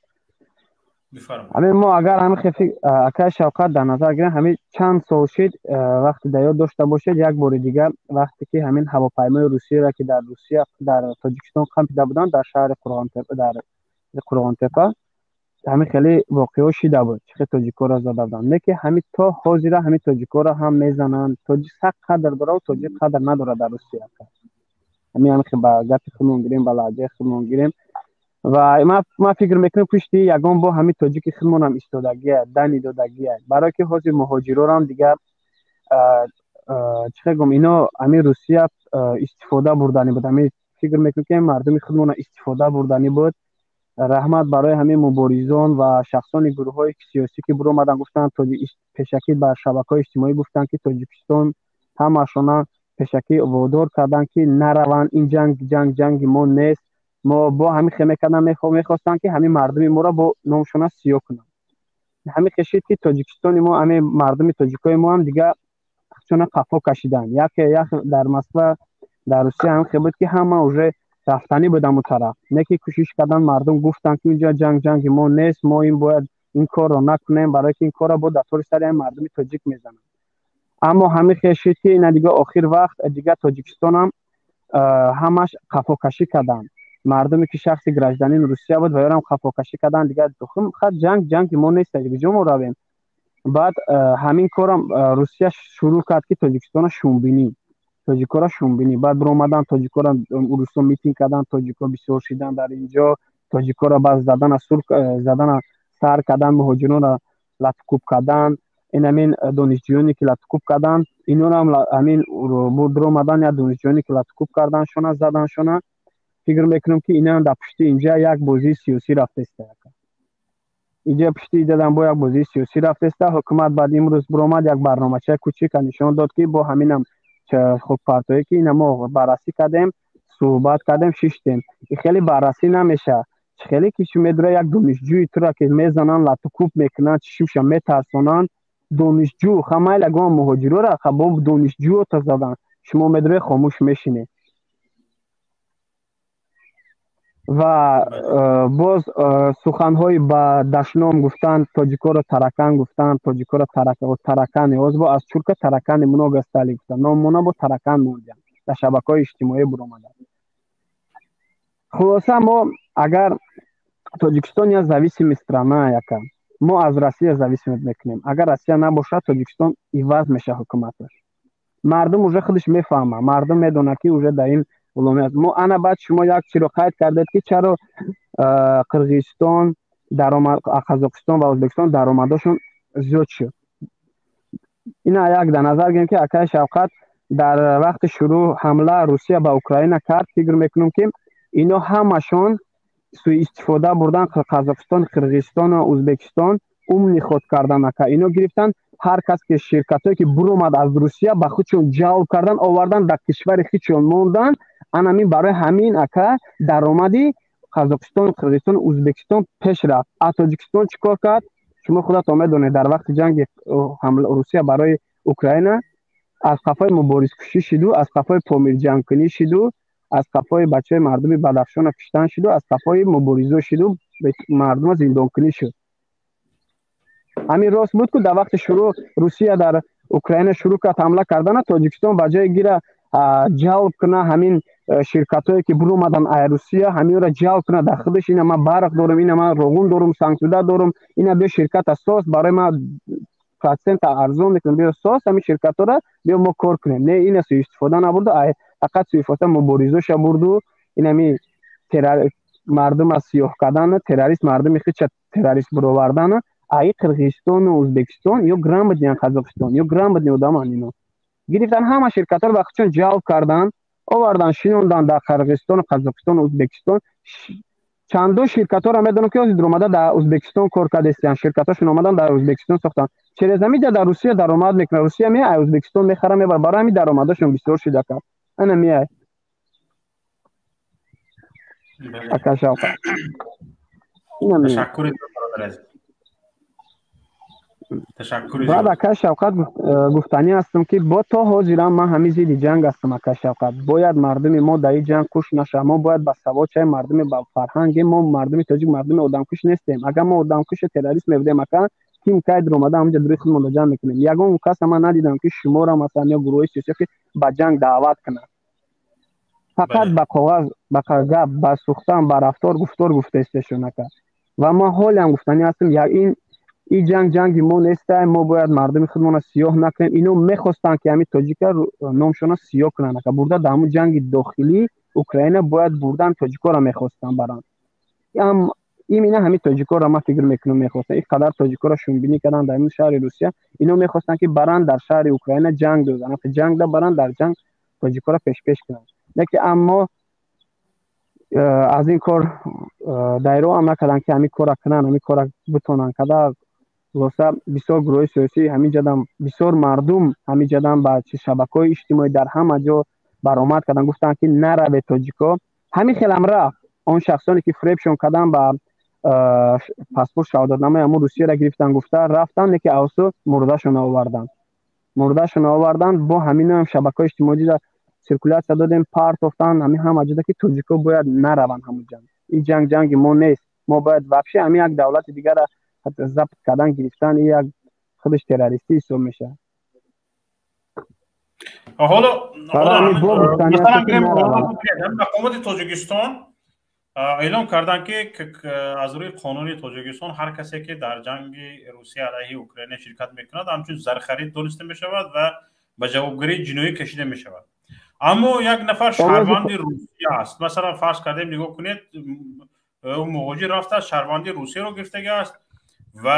Бифармоед. Ҳамин мо агар ҳамин хефи акай Шавкат дар назар гирем, ҳамин чанд сол шид, вақте дар ёд дошта бошед, як бори дигар вақте ки ҳамин ҳавопаймои Русияро, ки дар Русия, дар Тоҷикистон қампида буданд, дар шаҳри Қурғонтепа, дар Қурғонтепа ҳамин хеле воқеаҳо шида буд, чӣ хел тоҷикоро зада буданд. Не ки ҳамин то ҳозира ҳамин тоҷикоро ҳам мезананд. Тоҷик сахт қадр дорад, тоҷик қадр надорад дар Русия. Ҳамин ҳамин хел ба гапи худмон гирем, ба лаҳҷаи худмон гирем. Ва ман фикр мекунам пушти ягон бо ҳамин тоҷики худмонам истодагия, дани додагия. Барое ки ҳозир муҳоҷирорам дигар, чӣ хел гум, ино ҳамин Русия истифода бурдани буд. Ҳамин фикр мекунам ки мардуми худмона истифода бурдани буд. Раҳмат барои ҳамин муборизон ва шахсони гурӯҳҳои сиёсӣ, ки биромаданд, гуфтанд, пешакӣ ба шабакаҳои иҷтимоӣ гуфтанд, ки Тоҷикистон ҳамашона пешакӣ водор карданд, ки нараванд, ин ҷанг, ҷанг, ҷанги мо нест. Мо бо ҳамин хел мекарданд, мехостанд, ки ҳамин мардуми моро бо номшона сиёҳ кунанд. Ҳамин хешид, ки Тоҷикистони мо, ҳамин мардуми тоҷикои мо ҳам дигар чуна қафо кашиданд. Яке як дар Москва, дар Русия ҳам хел буд, ки ҳама уже рафтанӣ буд ҳамон тараф. Не ки кӯшиш карданд, мардум гуфтанд, ки инҷо ҷанг, ҷанги мо нест, мо ин бояд ин корро накунем, барое ки ин корро бо дар тори сари ҳамин мардуми тоҷик мезананд. Аммо ҳамин хешид, ки ина дигар охир вақт дигар Тоҷикистонам ҳамаш қафокашӣ карданд. Мардуме ки шахси гражданин Русия буд, ва ёрам қафокашӣ карданд, дигар хат ҷанг, ҷанги мо нест, куҷо мо равем? Баъд ҳамин корам Русия шурӯъ кард, ки Тоҷикистонро шумбинӣ, тоҷикоро шумбинӣ. Баъд биромаданд, тоҷикоро урусо митинг карданд, тоҷико бисёр шиданд дар инҷо, тоҷикоро баъд задана сур, задана сар карданд, муҳоҷиронро латукӯб карданд. Ин ҳамин донишҷӯёне ки латукӯб карданд, инорам ҳамин биромаданд, як донишҷӯёне ки латукӯб карданд шона, заданд шона. Фикр мекунам, ки инам дар пушти инҷа як бозии сиёсӣ рафтааст. Инҷа пушти идадан бо як бозии сиёсӣ рафтааст. Ҳукумат баъд имрӯз биромад, як барномачаи кучика нишон дод, ки бо ҳаминам худпартоӣ, ки ина мо баррасӣ кардем, суҳбат кардем, шиштем. И хеле баррасӣ намешавад. Хеле ки шумо медура як донишҷӯи тура ки мезананд, латукӯб мекунанд, чишмша метарсонанд. Донишҷӯ хамайл ягон муҳоҷирора бо донишҷӯ задан, шумо медуре хомӯш мешинед. Ва боз суханҳои ба дашном гуфтан, тоҷикоро таракан гуфтан, тоҷикоро таракани, ҳоз бо аз чурка таракани много стали гуфтан, номона бо таракан мондиям, дар шабакаҳои иҷтимоӣ буромаданд. Хулоса, мо агар Тоҷикистон я зависимый страна яка, мо аз Россия зависимость мекунем. Агар Россия набошад, Тоҷикистон иваз мешавад ҳукуматаш. Мардум уже худаш мефаҳма, мардум медонад, ки уже дар ин ғуломӣ аст. Мо ана баъд шумо як чиро қайд кардед, ки чаро Қирғизистон даромад, Қазоқистон ва Ӯзбекистон даромадошон зиёд шуд. Ина як дар назар гирем, ки, акаи Шавқат, дар вақти шурӯъ ҳамла Русия ба Украина кард, фикр мекунам, ки ино ҳамашон суистифода бурдан, Қазоқистон, Қирғизистону Ӯзбекистон умный ход кардан, ака. Ино гирифтан ҳар кас ки ширкатҳое ки буромад аз Русия, ба худшон ҷалб кардан, овардан, дар кишвари худшон мондан. Анамин барои ҳамин, ака, даромади Қазоқистон, Қирғизистон, Ӯзбекистон пеш рафт. А Тоҷикистон чӣ кор кард? Шумо худатон медонед, дар вақти ҷанги Русия барои Украина аз қафои муборизкушӣ шиду, аз қафои помирҷангкунӣ шиду, аз қафои бачаи мардуми Бадахшона киштан шиду, аз қафои муборизо шиду, мардума зиндонкунӣ шуд. Ҳамин рост буд, ку дар вақти шурӯъ Русия дар Украина шурӯъ кард ҳамла кардана, Тоҷикистон ба ҷои гира ҷалб куна ҳамин ширкатҳое ки буромадан ай Русия, ҳаминро ҷалб куна дар худаш: ина ман барқ дорам, ина ман роғун дорум, сангтуда дорум, ина биё ширката сос, барои ман процента арзон мекунам, биё сос ҳамин ширкатҳоро, биё мо кор кунем. Не, ина суистифода набурду, фақат суистифода муборизоша бурду, инами мардума сиёҳ кардану террорист, мардуми худша террорист буровардану. Аи Қирғизистону Ӯзбекистон ё грамотный, Қазоқистон ё грамотный одаман, ино гирифтан ҳама ширкатҳоро ба худшон ҷалб кардан, овардан, шинондан дар Қирғизистону Қазоқистону Ӯзбекистон. Чандо ширкатҳоро медонам, ки ҳозир омада дар Ӯзбекистон кор кардастиянд, ширкатҳошон омадан дар Ӯзбекистон сохтанд. Через ҳамиҷа дар Русия даромад мекунад, Русия меай, Ӯзбекистон мехара, мебарад. Барои ҳамин даромадашон бисёр шуда кард. Ана меай, ака Шавқат. Ташаккури, бародар. Ташаккури. Баъд, ака Шавқат, гуфтанӣ ҳастам, ки бо то ҳозирам ман ҳамин зидди ҷанг ҳастам, ака Шавқат. Бояд мардуми мо дар ин ҷанг куш нашавад. Мо бояд ба савод шавем, мардуми ба фарҳангем. Мо мардуми тоҷик мардуми одамкуш нестем. Агар мо одамкушу террорист мебудем, ака, ким кай дуромада ҳаминҷа дури худмонро ҷамъ мекунем? Ягон каса ман надидам, ки шуморо масалан ё гурӯҳҳои сиёсӣ ки ба ҷанг даъват кунад. Фақат ба коғаз, ба гап, ба сухтан, ба рафтор, гуфтор гуфтаистешон, ака. Ва ман ҳолиам гуфтанӣ ҳастам: ин ҷанг ҷанги мо нестай. Мо бояд мардуми худмонро сиёҳ накунем. Ино мехостанд, ки ҳамин тоҷика номшонро сиёҳ кунанд, ака, бурда дар ҳамун ҷанги дохилии Украина бояд бурдан, тоҷикоро мехостанд баранд. Имина ҳамин тоҷикоро ман фикр мекунам, мехостанд. Ин қадар тоҷикоро шумбинӣ карданд дар ин шаҳри Русия, ино мехостанд, ки баранд, дар шаҳри Украина ҷанг дозанд, ҷанг да баранд, дар ҷанг тоҷикоро пешпеш кунанд. Лекин аммо аз ин кор дайро ҳам накарданд, ки ҳамин кора кунанд, ҳамин кора битонанд карда. Хулоса, бисёр гурӯҳҳои сиёсӣ ҳамин ҷадам, бисёр мардум ҳамин ҷадам ба шабакаҳои иҷтимоӣ дар ҳама ҷо баромад карданд, гуфтанд, ки наравед, тоҷико. Ҳамин хелам рафт. Он шахсоне ки фиребшон карданд, ба паспорт, шаҳодатномаи ҳамун Русияро гирифтан, гуфта рафтанд, лекин авсу мурдашон оварданд, мурдашон оварданд. Бо ҳаминоам шабакаҳои иҷтимоӣ циркулятсия додем, партофтанд ҳамин ҳама ҷода, ки тоҷико бояд нараванд ҳамун ҷанг. Ин ҷанг ҷанги мо нест. Мо бояд вообще ҳамин як давлати дигара забт кардан, гирифтан, ин як худаш террористӣ ҳисоб мешавад. Ҳоло мақомоти Тоҷикистон эълон карданд, ки аз рӯи қонуни Тоҷикистон ҳар касе ки дар ҷанги Русия алайҳи Украина ширкат мекунад, ҳамчун зархарид дониста мешавад ва ба ҷавобгарии ҷиноӣ кашида мешавад. Аммо як нафар шаҳрванди Русия аст, масалан, фарз кардем, нигоҳ кунед, ӯ муҳоҷир рафтааст, шаҳрванди Русияро гирифтага аст ва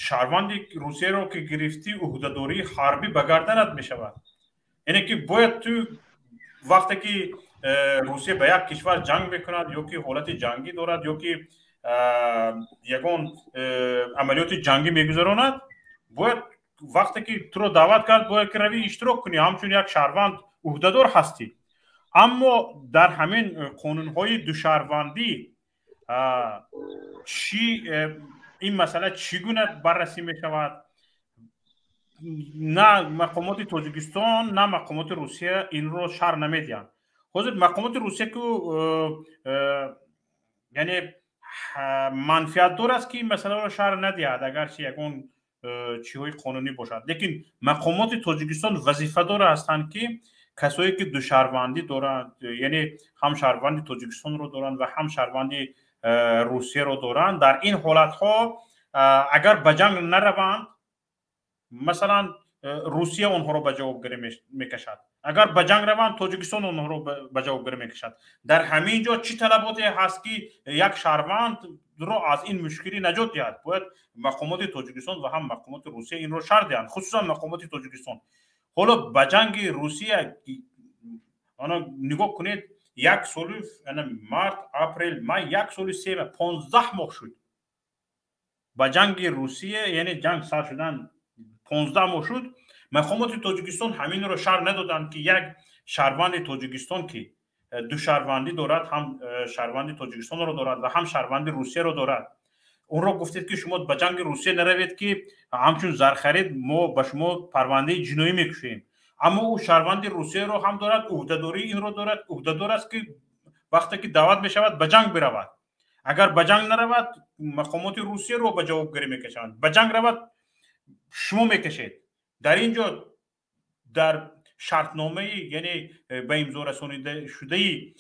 шаҳрванди Русияро ки гирифтӣ, ӯҳдадории ҳарбӣ ба гарданат мешавад. Яъне ки бояд ту вақте ки Русия ба як кишвар ҷанг мекунад ё ки ҳолати ҷангӣ дорад, ё ки ягон амалиёти ҷангӣ мегузаронад, бояд вақте ки туро даъват кард, бояд ки равӣ, иштирок кунӣ, ҳамчун як шаҳрванд ӯҳдадор ҳастӣ. Аммо дар ҳамин қонунҳои душаҳрвандӣ чӣ, ин масъала чӣ гуна баррасӣ мешавад? На мақомоти Тоҷикистон, на мақомоти Русия инро шарҳ намедиҳанд. Ҳозир мақомоти Русия ку яъне манфиатдор аст, ки ин масъаларо шарҳ надиҳад, агарчи ягон чиҳои қонунӣ бошад, лекин мақомоти Тоҷикистон вазифадор ҳастанд, ки касое ки душаҳрвандӣ доранд, яъне ҳам шаҳрванди Тоҷикистонро доранд ва ҳам шаҳрванди Русияро доранд, дар ин ҳолатҳо агар ба ҷанг нараванд, масалан, Русия онҳоро ба ҷавобгарӣ мекашад. Агар ба ҷанг раванд, Тоҷикистон онҳоро ба ҷавобгарӣ мекашад. Дар ҳамин ҷо чӣ талаботе ҳаст, ки як шаҳрвандро аз ин мушкилӣ наҷот диҳад? Бояд мақомоти Тоҷикистон ва ҳам мақомоти Русия инро шарҳ диҳанд, хусусан мақомоти Тоҷикистон. Ҳоло ба ҷанги Русия ана нигоҳ кунед, як соли март, апрел, май, як соли се, 15 моҳ шуд. Ба ҷанги Русия, яъне ҷанг сар шудан 15 моҳ шуд. Мақомоти Тоҷикистон ҳаминро шарҳ надоданд, ки як шаҳрванди Тоҷикистон, ки ду шаҳрвандӣ дорад, ҳам шаҳрванди Тоҷикистонро дорад ва ҳам шаҳрванди Русияро дорад, онро гуфтед, ки шумо ба ҷанги Русия наравед, ки ҳамчун зархарид мо ба шумо парвандаи ҷиноӣ мекушем. Аммо ӯ шаҳрванди Русияро ҳам дорад, ӯҳдадории инро дорад, ӯҳдадор аст, ки вақте ки даъват мешавад, ба ҷанг биравад. Агар ба ҷанг наравад, мақомоти Русияро ба ҷавобгарӣ мекашанд. Ба ҷанг равад, шумо мекашед. Дар ин ҷо дар шартномаи, яъне ба имзо расонида шудаи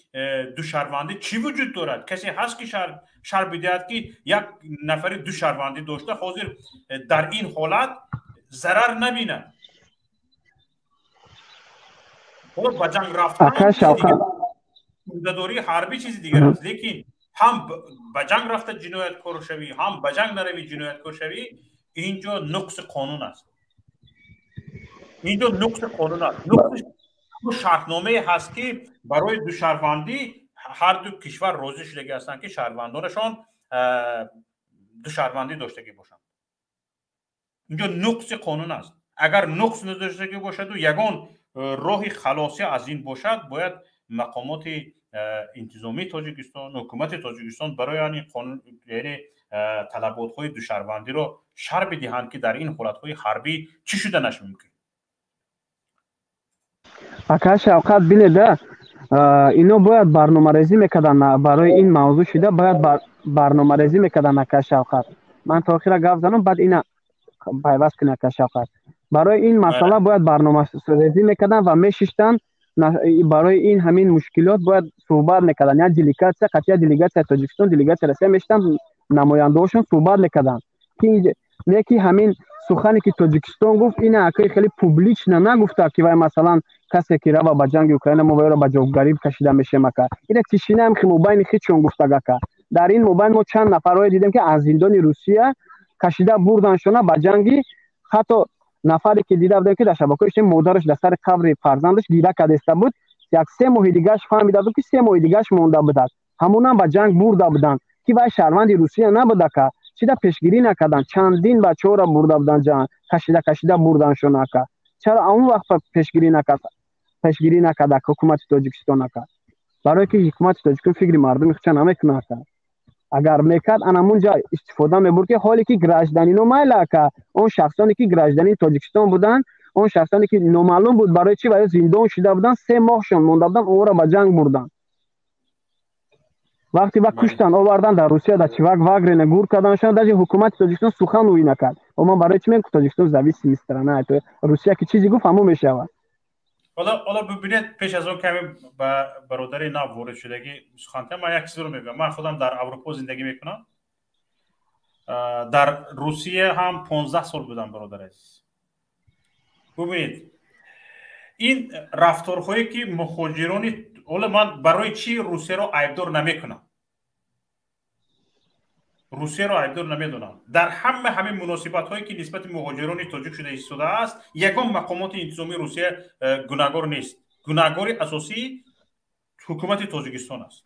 душаҳрвандӣ чӣ вуҷуд дорад? Касе ҳаст, ки шарҳ бидиҳад, ки як нафари душаҳрвандӣ дошта ҳозир дар ин ҳолат зарар набинад? Ҳоло ба ҷанг рафтан ӯҳдадории ҳарбӣ чизи дигар аст, лекин ҳам ба ҷанг рафта ҷинояткор шавӣ, ҳам ба ҷанг наравӣ ҷинояткор шавӣ, ин ҷо нуқси қонун аст. Ин ҷо нуқси қонун аст. Нуқси шартномае ҳаст, ки барои душаҳрвандӣ ҳар ду кишвар розӣ шудагӣ ҳастанд, ки шаҳрвандонашон душаҳрвандӣ доштагӣ бошанд. Ин ҷо нуқси қонун аст. Агар нуқс надоштагӣ бошаду ягон роҳи халосӣ аз ин бошад, бояд мақомоти интизомии Тоҷикистон, ҳукумати Тоҷикистон барои ин қонун, яъне талаботҳои душаҳрвандиро шарҳ бидиҳанд, ки дар ин ҳолатҳои ҳарбӣ чӣ шуданаш мумкин. Ака Шавқат, бинеда, ино бояд барномарезӣ мекарданд барои ин мавзӯъ шида, бояд барномарезӣ мекарданд, ака Шавқат. Ман то охира гап занам, баъд ина пайваст кунед, ака Шавқат. Барои ин масъала бояд барномарезӣ мекарданд ва мешиштанд, барои ин ҳамин мушкилот бояд суҳбат мекарданд. Як делегатсия, қатъия делегатсияи Тоҷикистон, делегатсияи Россия мешиштанд, намояндаҳошон суҳбат мекарданд. Ки не ки ҳамин сухане ки Тоҷикистон гуфт, ина акаи хеле публично нагуфта, ки вай масалан касе ки рава ба ҷанги Украина, мо вайро ба ҷавобгарӣ кашида мешем, ака. Ина тишинаам ки мобайни хичон гуфтаг, ака. Дар ин мобайн мо чанд нафарҳое дидем, ки аз зиндони Русия кашида бурданшона ба ҷанги. Ҳатто нафаре ки дида будем, ки дар шабакаҳои иҷтимоӣ модараш дар сари қабри фарзандаш гира кардеста буд, як 3 моҳи дигараш фаҳмида буд, ки 3 моҳи дигараш монда будааст, ҳамонам ба ҷанг бурда буданд, ки вай шаҳрванди Русия набуд, ака. Чида пешгирӣ накарданд? Чандин бачаҳоро бурда буданд ҷанг, кашида кашида бурданшон, ака. Чаро он вақт пешгирӣ накард, пешгирӣ накард, ака, ҳукумати Тоҷикистон, ака? Барое ки ҳукумати Тоҷикистон фикри мардуми худша намекунад, ака. Агар мекард, анамунҷа истифода мебурд, ки ҳоле ки гражданино майла, ака, он шахсоне ки гражданини Тоҷикистон буданд, он шахсоне ки номаълум буд барои чӣ ва ё зиндон шуда буданд, 3 моҳшон монда буданд, онҳоро ба ҷанг бурданд. Вақте ва куштанд, оварданд дар Русия, дар Чивак Вагнера гур карданшон, даже ҳукумати Тоҷикистон сухан ӯй накард. Ман барои чӣ мегӯям, Тоҷикистон зависимый страна? Русия ки чизе гуфт, ҳамон мешавад. Ҳоло бибинед, пеш аз он каме ба бародари нав ворид шудагӣ сухан, ман як чизро мегӯям. Ман худам дар Аврупо зиндагӣ мекунам, дар Русия ҳам 15 сол будам, бародар азиз. Бубинед, ин рафторҳое ки мухоҷирони, ҳоло ман барои чӣ Русияро айбдор намекунам, Русияро айбдор намедонам. Дар ҳама ҳамин муносибатҳое ки нисбати муҳоҷирони тоҷик шуда истодааст, ягон мақомоти интизомии Русия гунаҳгор нест. Гунаҳгори асосӣ ҳукумати Тоҷикистон аст.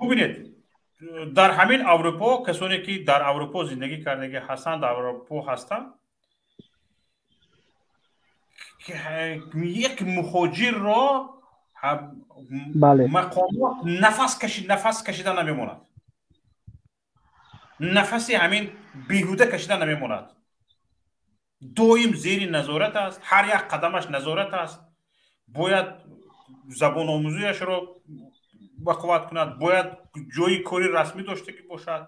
Бубинед, дар ҳамин Аврупо касоне ки дар Аврупо зиндагӣ кардагӣ ҳастанд, дар Аврупо ҳастанд, як муҳоҷирро мақомот нафас кашида намемонад, нафаси ҳамин беҳуда кашида намемонад, доим зери назорат аст, ҳар як қадамаш назорат аст. Бояд забономӯзиашро ба қувват кунад, бояд ҷои кори расмӣ доштагӣ бошад,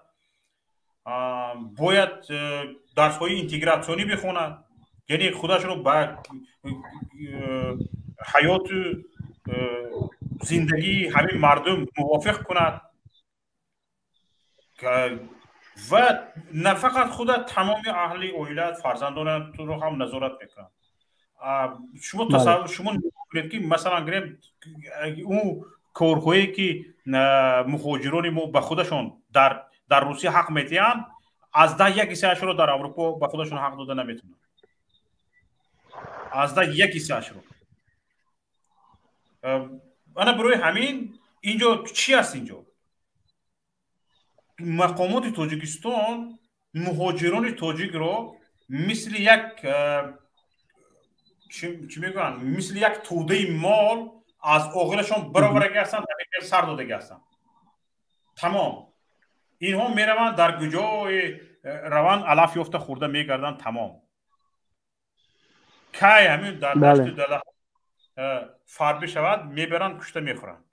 бояд дарсҳои интегратсионӣ бихонад, яъне худашро ба ҳаёту зиндагии ҳамин мардум мувофиқ кунад. Ва на фақат худат, тамоми аҳли оилаат, фарзандонатро ҳам назорат мекунанд. Шумо тасаввур, шумо нигоҳ кунед, ки масалан гирем, ӯ корҳое ки муҳоҷирони мо ба худашон дар Русия ҳақ медиҳанд, аз 10 як ҳиссаашро дар Аврупо ба худашон ҳақ дода наметавонанд. Аз 10 як ҳиссаашро. Ана барои ҳамин инҷо чӣ аст? Инҷо мақомоти Тоҷикистон муҳоҷирони тоҷикро мисли як, чӣ мегӯянд, мисли як тӯдаи мол аз оғилашон баровараги ҳастанд, сар додаги ҳастанд. Тамом. Инҳо мераванд, дар куҷое раванд, алаф ёфта хӯрда мегарданд, тамом. Кай ҳамин дар дашту дала фарбӣ шавад, мебаранд, кушта мехӯранд.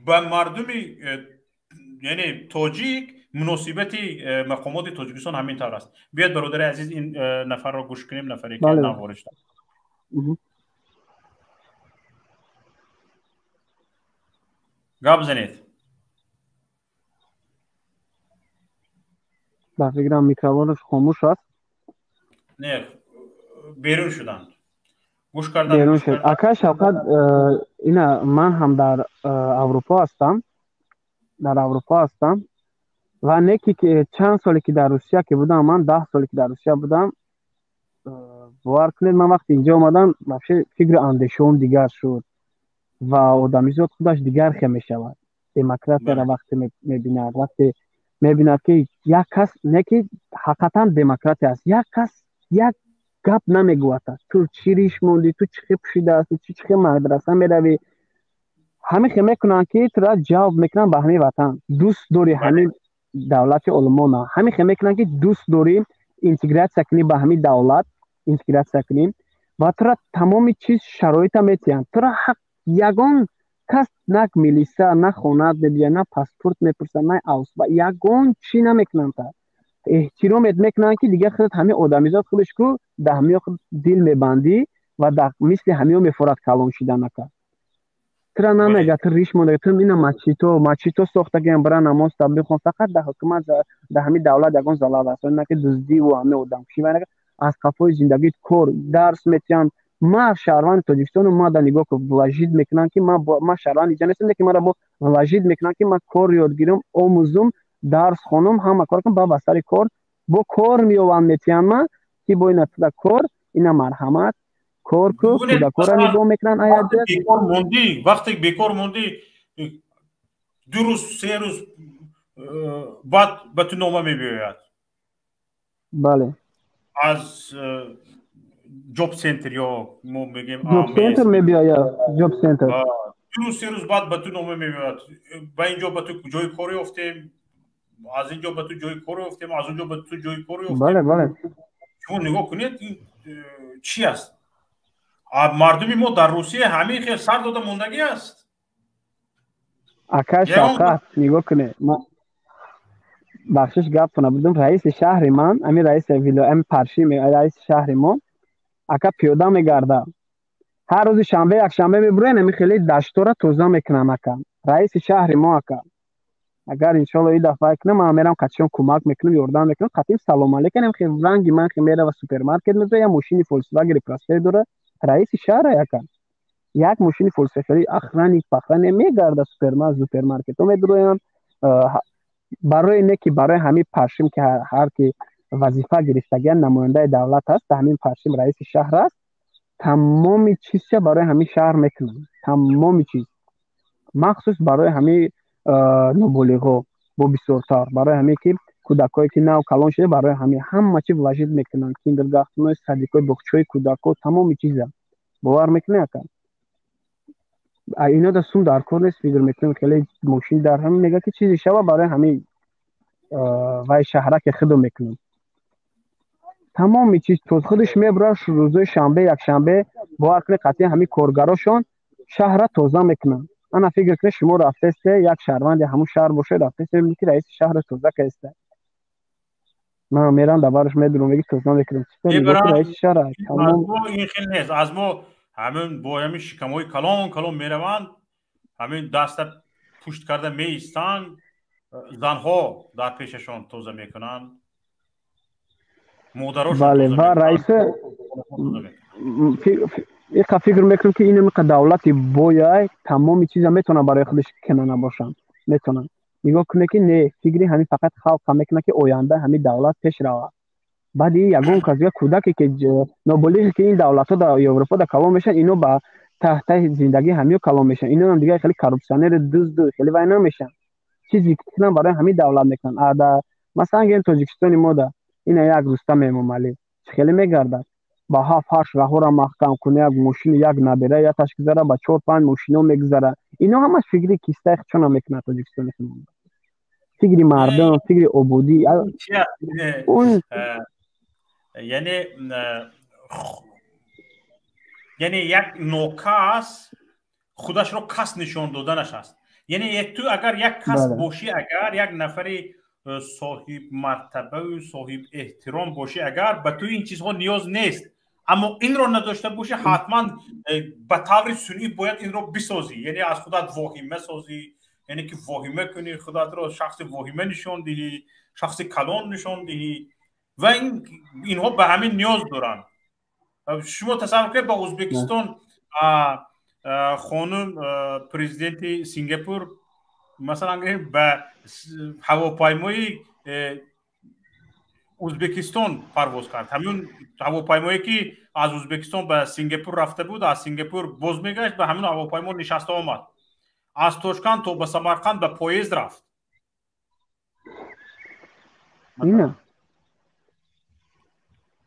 Ба мардуми, яъне тоҷик, муносибати мақомоти Тоҷикистон ҳамин тавр аст. Биёед, бародари азиз, ин нафарро гӯш кунем, нафаре ки нав ворид шуд. Гап занед. Ба фикрам, микрофонаш хомӯш аст. Не, берун шуданд, гӯш кардан. Берун шуд. Ака Шавкат, ина ман ҳам дар Аврупо ҳастам, дар Аврупо ҳастам ва не ки чанд соле ки дар Русия ки будам, ман 10 соле ки дар Русия будам, бовар кунед, ман вақте инҷо омадам, вообще фикру андешаам дигар шуд ва одамизод худаш дигар хел мешавад. Демократияро вақте мебинад, вақте мебинад, ки як кас, не ки ҳақиқатан демократия аст, як кас як гап намегӯяд: ту чӣ риш мондӣ, ту чӣ хел пӯшидаастӣ, ту чӣ хел мадраса меравӣ. Ҳамин хел мекунанд, ки тура ҷавоб мекунанд ба ҳамин ватан, дӯст дорӣ ҳамин давлати олмона, ҳамин хел мекунанд, ки дӯст дорӣ интегратсия кунӣ ба ҳамин давлат, интегратсия кунӣ ва тура тамоми чиз шароита метиҳанд. Тура ҳақ ягон кас, на милиса, на хонат мебиёяд, на паспорт мепурсад, на авсба, ягон чӣ намекунанд. Та эҳтиромет мекунанд, ки дигар худат ҳамин одамизод худаш ку дар ҳамиё худ дил мебандӣ ва дар мисли ҳамиё мефорад калон шидан. Ака, тура намега ту риш монда, ту ина масҷидҳо сохтагиам, бира намоз та бихон. Фақат дар ҳукумат, дар ҳамин давлат ягон залал аст, на ки дуздиву ҳамин одамкушӣ аз қафои зиндагит. Кор, дарс метиҳанд. Ман шаҳрванди Тоҷикистону ма дар нигоҳ кун, вложить мекунанд, ки ман шаҳрванди инҷа нестам, лекин маро бо вложить мекунанд, ки ман кор ёд гирам, омӯзум, дарс хонум, ҳама кор кунам, ба сари кор бо кор меованд, метиҳанд ма, ки бо ина туда кор, ина марҳамат, кор ку, кӯдакора нигоҳ мекунанд. Бекор мондӣ, вақте бекор мондӣ, 2 рӯз, 3 рӯз баъд ба ту нома мебиёяд. Аз Ҷоб-центр ё мо мегӯем Ҷоб-центр мебиёяд, Ҷоб-центр. 2 рӯз, 3 рӯз баъд ба ту нома мебиёяд: ба ин ҷо ба ту ҷои кор ёфтем, аз ин ҷо ба ту ҷои кор ёфтем, аз он ҷо ба ту ҷои кор ёфтем. бале бале Шумо нигоҳ кунед, ин чӣ аст? Мардуми мо дар Русия ҳамин хел сар дода мондагӣ аст. Ака Шавқат, нигоҳ кунед, бахшиш, гаптона будум. Раиси шаҳри ман, ҳамин раиси ами парши, раиси шаҳри мо, ака, пиёда мегардад. Ҳар рӯзи шанбе, якшанбе мебуроян, ами хеле даштора тоза мекунам, ака. Раиси шаҳри мо, ака. Агар иншолло и дафъа кунам, ман мерам қатишон кӯмак мекунам, ёрдам мекунам, қатим салом алейкум. Ам хел ранги ман хел мерава, супермаркет мезоя, як мошини Фольксваген Проспер дора, раиси шаҳра, ака. Як мошини Фольксваген, охранник пахране мегарда, супермаркетҳо медуроянд. Барои не ки барои ҳамин паршим, ки ҳар ки вазифа гирифтагиан, намояндаи давлат аст, ҳамин паршим раиси шаҳр аст, тамоми чизча барои ҳамин шаҳр мекунанд, тамоми чиз, махсус барои ҳамин ноболиғҳо, бо бисёртар барои ҳамин ки кӯдакҳое ки нав калон шуда, барои ҳамин ҳама чи вложить мекунанд: Kindergarten ҳои, садик ҳои, боғчаҳои кӯдакҳо, тамоми чиза. Бовар мекунӣ, ака, ино да сум дар кор нест, фикр мекунем, хеле мошин дар ҳамин мега, ки чизе шава, барои ҳамин вай шаҳраке худо мекунам, тамоми чиз то худаш мебурад. Рӯзои шанбе, якшанбе, бовар кунед, қатъи ҳамин коргарошон шаҳра тоза мекунанд. Ана фикр кунед, шумо рафтесте, як шаҳрванди ҳамун шаҳр бошед, рафтесте, мебинед, ки раиси шаҳра тоза кардеста. Ман мерам, дар бараш медурам, меги тоза мекунам, раиси шаҳра. Ин хел нест. Аз мо ҳамин бо ҳамин шикамҳои калон калон мераванд, ҳамин даста Пушт карда меистанд, занҳо дар пешашон тоза мекунанд, модарошон. Бале, ва раиса иқа фикр мекунам, ки ин иқа давлати бояй тамоми чиза метавонад барои худаш кина набошанд, метавонанд. Нигоҳ кунед, ки не, фикри ҳамин фақат халқа мекунад, ки оянда ҳамин давлат пеш равад. Баъди ягон кас, як кӯдаке ки ноболиғе, ки ин давлатҳо дар Европа да калон мешаванд, ино ба таҳти зиндагии ҳамиё калон мешаванд. Иноам дигар хеле коррупсионери, дузду хеле вай намешаванд. Чизе ки кунанд, барои ҳамин давлат мекунанд. Ада масалан гирем, Тоҷикистони мо да ина як Рустам Эмомалӣ чӣ хеле мегардад, ба ҳафт ҳашт раҳоро маҳкам куна, як мошини як набера яташ гузара, ба чор панҷ мошино мегузара. Ино ҳамаш фикри кистаи худшона мекунад. Тоҷикистони худмон фикри мардум, фикри ободӣ. Яъне як нокас худашро кас нишон доданаш аст. Яъне ту агар як кас бошӣ, агар як нафари соҳиб мартабаю соҳиб эҳтиром бошӣ, агар ба ту ин чизҳо ниёз нест, аммо инро надошта бошӣ, ҳатман ба таври сунъӣ бояд инро бисозӣ. Яъне аз худат воҳима созӣ, яъне ки воҳима кунӣ, худатро шахси воҳима нишон диҳӣ, шахси калон нишон диҳӣ. Ва инҳо ба ҳамин ниёз доранд. Шумо тасаввур кунед, ба Ӯзбекистон хонум президенти Сингапур, масалан гирем, ба ҳавопаймои Ӯзбекистон парвоз кард. Ҳамин ҳавопаймое ки аз Ӯзбекистон ба Сингапур рафта буд, аз Сингапур боз мегашт, ба ҳамин ҳавопаймо нишаста омад. Аз Тошканд то ба Самарқанд ба поезд рафт.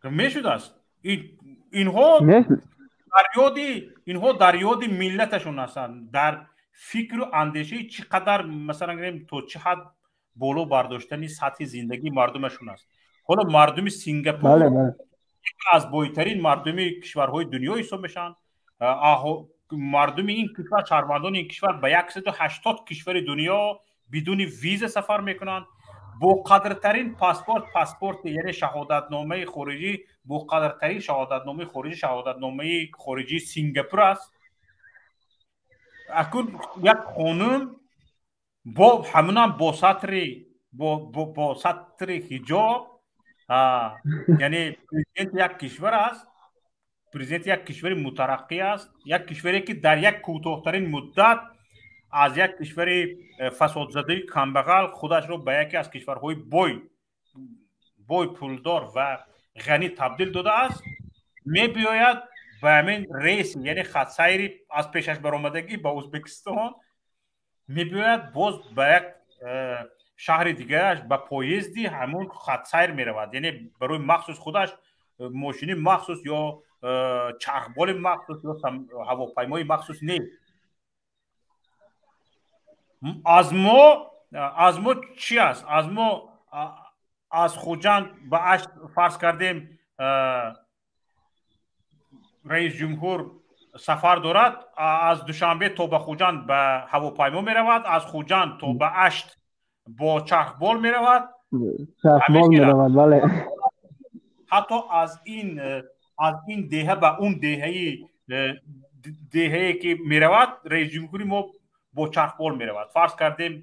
Мешудааст. Инҳо дар ёди миллаташон ҳастанд, дар фикру андешаи чӣ қадар, масалан гирем, то чӣ ҳад боло бардоштани сатҳи зиндагии мардумашон аст. Ҳоло мардуми Сингапур яке аз бойтарин мардуми кишварҳои дунё ҳисоб мешаванд. Мардуми ин кишвар, шаҳрвандони ин кишвар ба 180 кишвари дунё бидуни виза сафар мекунанд. Боқадртарин паспорт, паспорти, яъне шаҳодатномаи хориҷӣ, боқадртарин шаҳодатномаи хориҷӣ шаҳодатномаи хориҷии Сингапур аст. Акун як хонум бо ҳамунам бо сатри ҳиҷоб, яъне президенти як кишвар аст, президенти як кишвари мутараққӣ аст, як кишваре ки дар як кӯтоҳтарин муддат аз як кишвари фасодзадаи камбағал худашро ба яке аз кишварҳои бой, пулдор ва ғанӣ табдил додааст, мебиёяд ба ҳамин рейси, яъне хатсайри аз пешаш баромадагӣ ба Ӯзбекистон мебиёяд, боз ба як шаҳри дигараш ба поезди ҳамун хатсайр меравад. Яъне барои махсус худаш мошини махсус ё чархболи махсус ё ҳавопаймои махсус нест. Аз мо чӣ аст? Аз мо аз Хуҷанд ба Ашт, фарз кардем, раис ҷумҳур сафар дорад, аз Душанбе то ба Хуҷанд ба ҳавопаймо меравад, аз Хуҷанд то ба Ашт бо чархбол меравад. Чархбол меравад, бале. Ҳатто аз ин деҳа ба он деҳае ки меравад, раисҷумҳури мо бо чархбол меравад. Фарз кардем,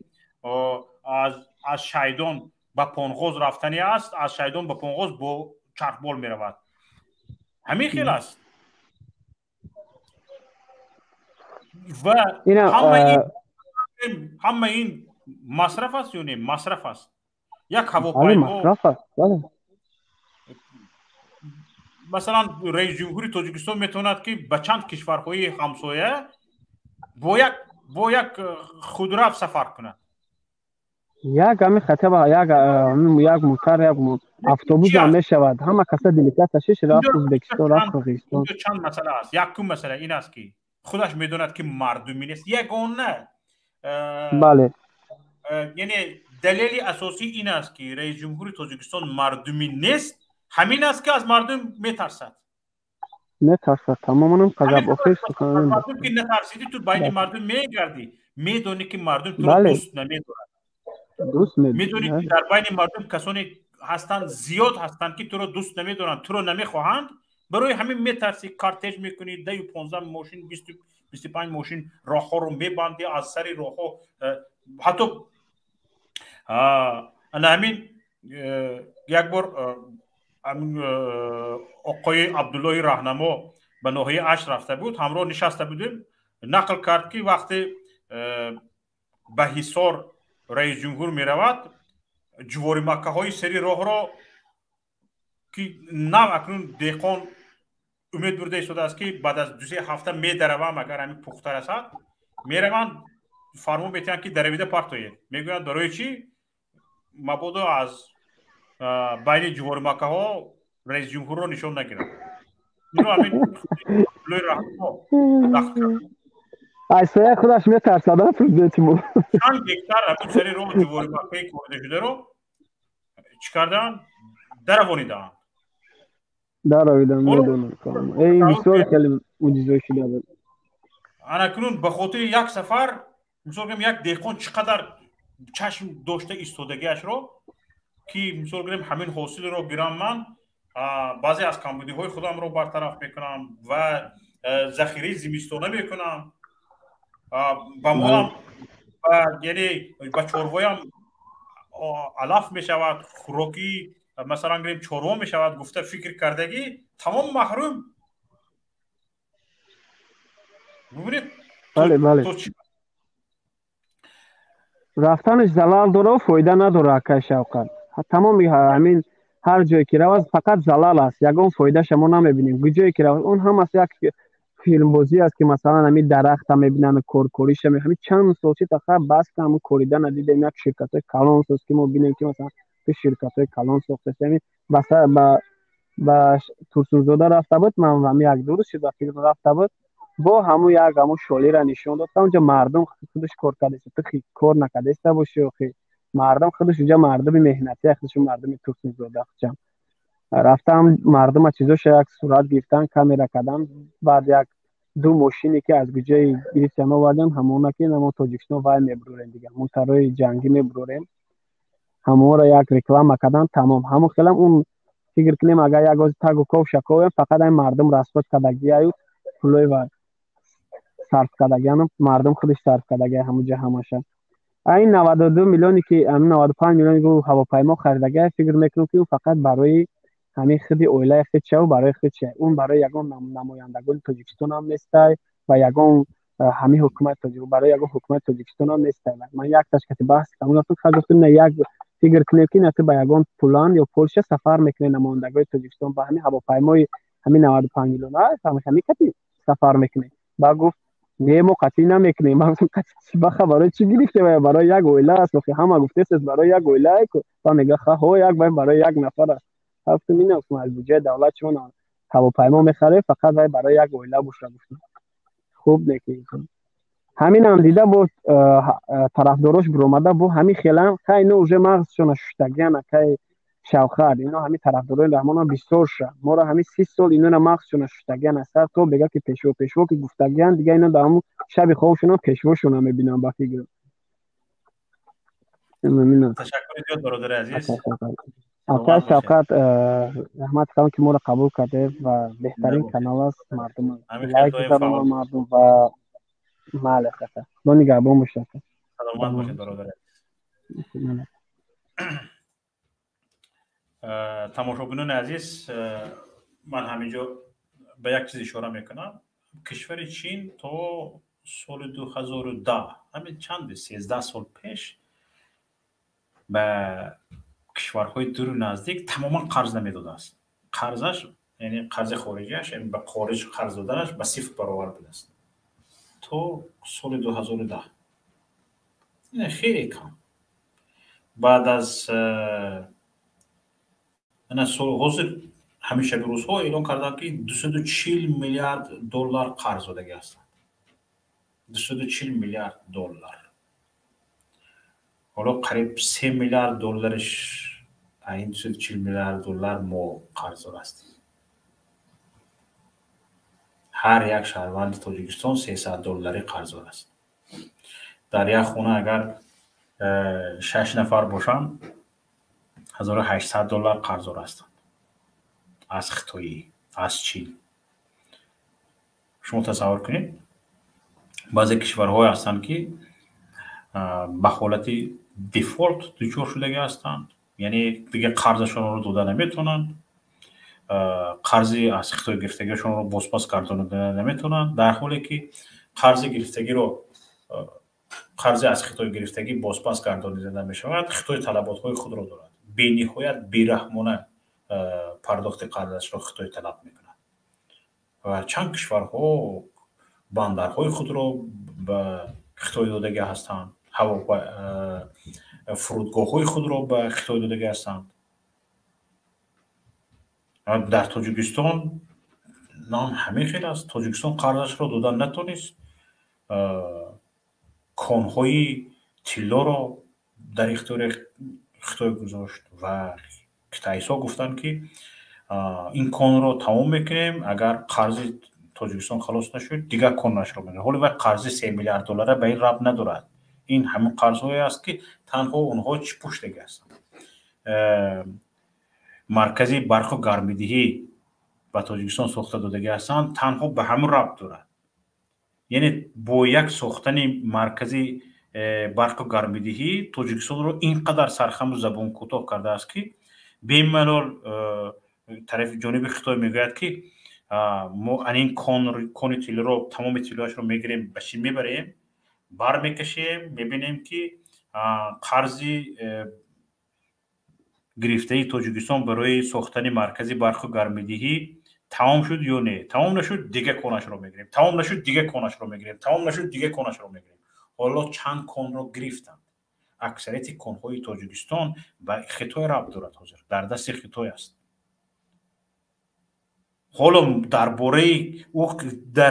аз Шайдон ба Понғоз рафтанӣ аст, аз Шайдон ба Понғоз бо чархбол меравад. Ҳамин хел аст. Ва ҳама ин масраф аст ё не? Масраф аст. Як ҳавопаймо, масалан, раис ҷумҳури Тоҷикистон метавонад, ки ба чанд кишварҳои ҳамсоя бо як худрав сафар кунад. Як ҳамин хатаба як мотар, як автобус ҳам мешавад. Ҳама каса делегатсия шиш рафт Ӯзбекистон, рафт Қирғизистон. Чанд масъала аст. Якум масъала ин аст, ки худаш медонад, ки мардумӣ нест. Ягона яъне далели асосӣ ин аст, ки раис ҷумҳури Тоҷикистон мардумӣ нест, ҳамин аст, ки аз мардум метарсад. Метарсад тамоман. Қазаб охир. Мардум ки натарсидӣ, ту байни мардум мегардӣ, медонӣ, ки мардум туро дӯст намедорад, медонӣ, ки дар байни мардум касоне ҳастанд, зиёд ҳастанд, ки туро дӯст намедоранд, туро намехоҳанд. Барои ҳамин метарсӣ, кортеж мекунӣ, 10-15 мошин, 25 мошин роҳҳоро мебандӣ, аз сари роҳҳо ҳатто ана ҳамин як бор оқои Абдуллоҳи Раҳнамо ба ноҳияи Ашт рафта буд, ҳамроҳ нишаста будем, нақл кард, ки вақте ба Ҳисор раис ҷумҳур меравад, ҷуворимаккаҳои сари роҳро, ки нав акнун деҳқон умед бурда истодааст, ки баъд аз 2-3 ҳафта медаравам, агар ҳамин пухта расад, мераванд, фармон метиҳанд, ки даравида партоед. Мегӯянд, барои чӣ? Мабодо аз байни ҷуворимаккаҳо раис ҷумҳурро нишон нагирад. Ино ҳамин нақл кард. Айсоя худаш метарсад, президенти мо. Чанд гектар ҳамин сари роҳ ҷуворимаккаи корда шударо чӣ карданд? Даравонидаанд. Даравидан, медонам. Ин бисёр хеле мӯъҷиза шуда буд. Анакунун ба хотири як сафар, мисол гирем, як деҳқон чӣ қадар чашм дошта истодагиашро, ки мисол гирем, ҳамин ҳосилро гирам, ман баъзе аз камбудиҳои худамро бартараф мекунам ва захираи зимистона мекунам, ба молам, яъне ба чорвоям алаф мешавад, хӯрокӣ, масалан гирем, чорво мешавад, гуфта фикр кардагӣ, тамом маҳрум. Бубинед. Бале, бале. Рафтанаш залал дора, фоида надора, акай Шавқат. Тамоми ҳамин ҳар ҷое ки равад, фақат залал аст, ягон фоидаша мо намебинем. Ҷое ки равад, он ҳамас як филмбозӣ аст, ки масалан ҳамин дарахта мебинанд, коркориша, ҳамин чанд сол шид, аха, бас ки ҳамун коридана дидем, як ширкатҳои калон соз, ки мо бинем, ки масалан ширкатҳои калон сохтааст. Ҳамин ба Турсунзода рафта буд, ман ҳамин як ду рӯз шуд, ба фикр рафта буд, бо ҳамун як ҳамун шолира нишон дод, онҷо мардум худаш кор кардааст, ту кор накардаиста бошӣ, охи мардум худаш унҷа мардуми меҳнатӣ, худашон мардуми Турсунзода хучам рафтам, мардума чизоша як сурат гирифтан, камера кардан, баъд як ду мошине, ки аз куҷои гирифтан овардан, ҳамона ки намо Тоҷикистон вай мебурорем, дигар мунтарои ҷангӣ мебурорем, ҳамонро як реклама кардан, тамом. Ҳамон хелам он фикр кунем, агар як ози тагу ков шаковем, фақат ҳамин мардум расход кардагиаю пулои ва сарф кардагиану мардум худаш сарф кардагия ҳамуҷа ҳамаша. Ин 92 миллионе, ки ҳамин 95 миллиони ҳавопаймо харидагия, фикр мекунам, ки ӯ фақат барои ҳамин худи оилаи худшаву барои худша, он барои ягон намояндагони Тоҷикистон ҳам нестай ва ягон ҳамин ҳукумати тоҷик, барои ягон ҳукумати тоҷикистон ҳам нестай. Ман якташ кати баҳс кардам, гуфтам, на, як фикр кунем, ки на, ту ба ягон Поланд ё Полша сафар мекунӣ, намояндагони Тоҷикистон ба ҳамин ҳавопаймои ҳамин 95 миллион ҳамин кати сафар мекунӣ? Ба гуфт, не, мо қатъӣ намекунем. Ман гуфтам, қатъӣ чӣ баха, барои чӣ гирифте? Барои як оила аст, охи ҳама гуфтест, барои як оила, ба мега, ха, як барои як нафар аст. Гуфтам, ин аз буҷаи давлат шумо ҳавопаймо мехаред, фақат вай барои як оила боша, гуфтам. Хуб, неки ҳаминам дида, бо тарафдорош биромада, бо ҳамин хелам хай, ино уже мағзшона шуштагиан, акай Шавхат. Ино ҳамин тарафдорои Раҳмонам бисёр ша, моро ҳамин 30 сол инора мағзшона шуштагиан, аз сар то бега, ки пешво, пешво ки гуфтагиан, дига ино дар ҳамун шаби хобшона пешвошона мебинам, ба фикр. Ташаккури зиёд, бародари азиз. Акай Шавқат, раҳмат калон, ки моро қабул кардед, ва беҳтарин канал аст, мардум лайк задан, мардум ва мале, ака, худо нигаҳбон бошад. Саломат бошед, бародари азиз. Тамошобинони азиз, ман ҳаминҷо ба як чиз ишора мекунам. Кишвари Чин то соли 2010, ҳамин чанде, 13 сол пеш, ба кишварҳои дуру наздик тамоман қарз намедодааст. Қарзаш, яъне қарзи хориҷиаш, ба хориҷ қарз доданаш ба сифр баровар будааст то соли 2010, хеле кам. Баъд аз ҳозир ҳамин шаби рӯзҳо эълон карданд, ки 240 миллиард доллар қарз додагӣ ҳастанд. 240 миллиард доллар. Ҳоло қариб 3 миллиард доллариш, ин 240 миллиард доллар мо қарздор ҳастем. Ҳар як шаҳрванди Тоҷикистон 300 долларӣ қарздор аст. Дар як хона агар шаш нафар бошанд, 1800 доллар қарздор ҳастанд аз хитоӣ. аз Чин. Шумо тасаввур кунед, баъзе кишварҳое ҳастанд, ки ба ҳолати дефолт дучор шудагӣ ҳастанд, яъне дигар қарзашонро дода наметавонанд, қарзи аз Хитой гирифтагиашонро бозпас гардонида наметавонанд, дар ҳоле ки қарзи гирифтагиро, қарзи аз Хитой гирифтагӣ бозпас гардонида намешавад, Хитой талаботҳои худро дорад. Бениҳоят бераҳмона пардохти қарзашро Хитой талаб мекунад ва чанд кишварҳо бандарҳои худро ба Хитой додагӣ ҳастанд, фурудгоҳҳои худро ба Хитой додагӣ ҳастанд. Дар Тоҷикистон нам ҳамин хел аст. Тоҷикистон қарзашро дода натонист, конҳои тиллоро дар ихтиёри Хитой гузошт ва китайсҳо гуфтанд, ки ин конро тамом мекунем, агар қарзи Тоҷикистон халос нашуд, дигар кон нашро мекунем. Ҳоло вай қарзи 3 миллиард доллара ба ин рабт надорад. Ин ҳамин қарзҳое аст, ки танҳо онҳо чӣ пуштагӣ ҳастанд. Маркази барқу гармидиҳӣ ба Тоҷикистон сохта додагӣ ҳастанд, танҳо ба ҳамин рабт дорад. Яъне бо як сохтани маркази барқу гармидиҳӣ Тоҷикистонро ин қадар сархаму забонкӯтоҳ кардааст, ки бемалол тарафи ҷониби Хитой мегӯяд, ки мо анин кони тиллоро, тамоми тиллоашро мегирем, ба Чин мебарем, бармекашем, мебинем, ки қарзи гирифтаи Тоҷикистон барои сохтани маркази барқу гармидиҳӣ тамом шуд ё не. Тамом нашуд, дига конашро мегирем, тамом нашуд, дига конашро мегирем, тамом нашуд, дига конашро мегирем. Ҳоло чанд конро гирифтанд. Аксарияти конҳои Тоҷикистон ба Хитой рабт дорад, ҳозир дар дасти Хитой аст. Ҳоло дар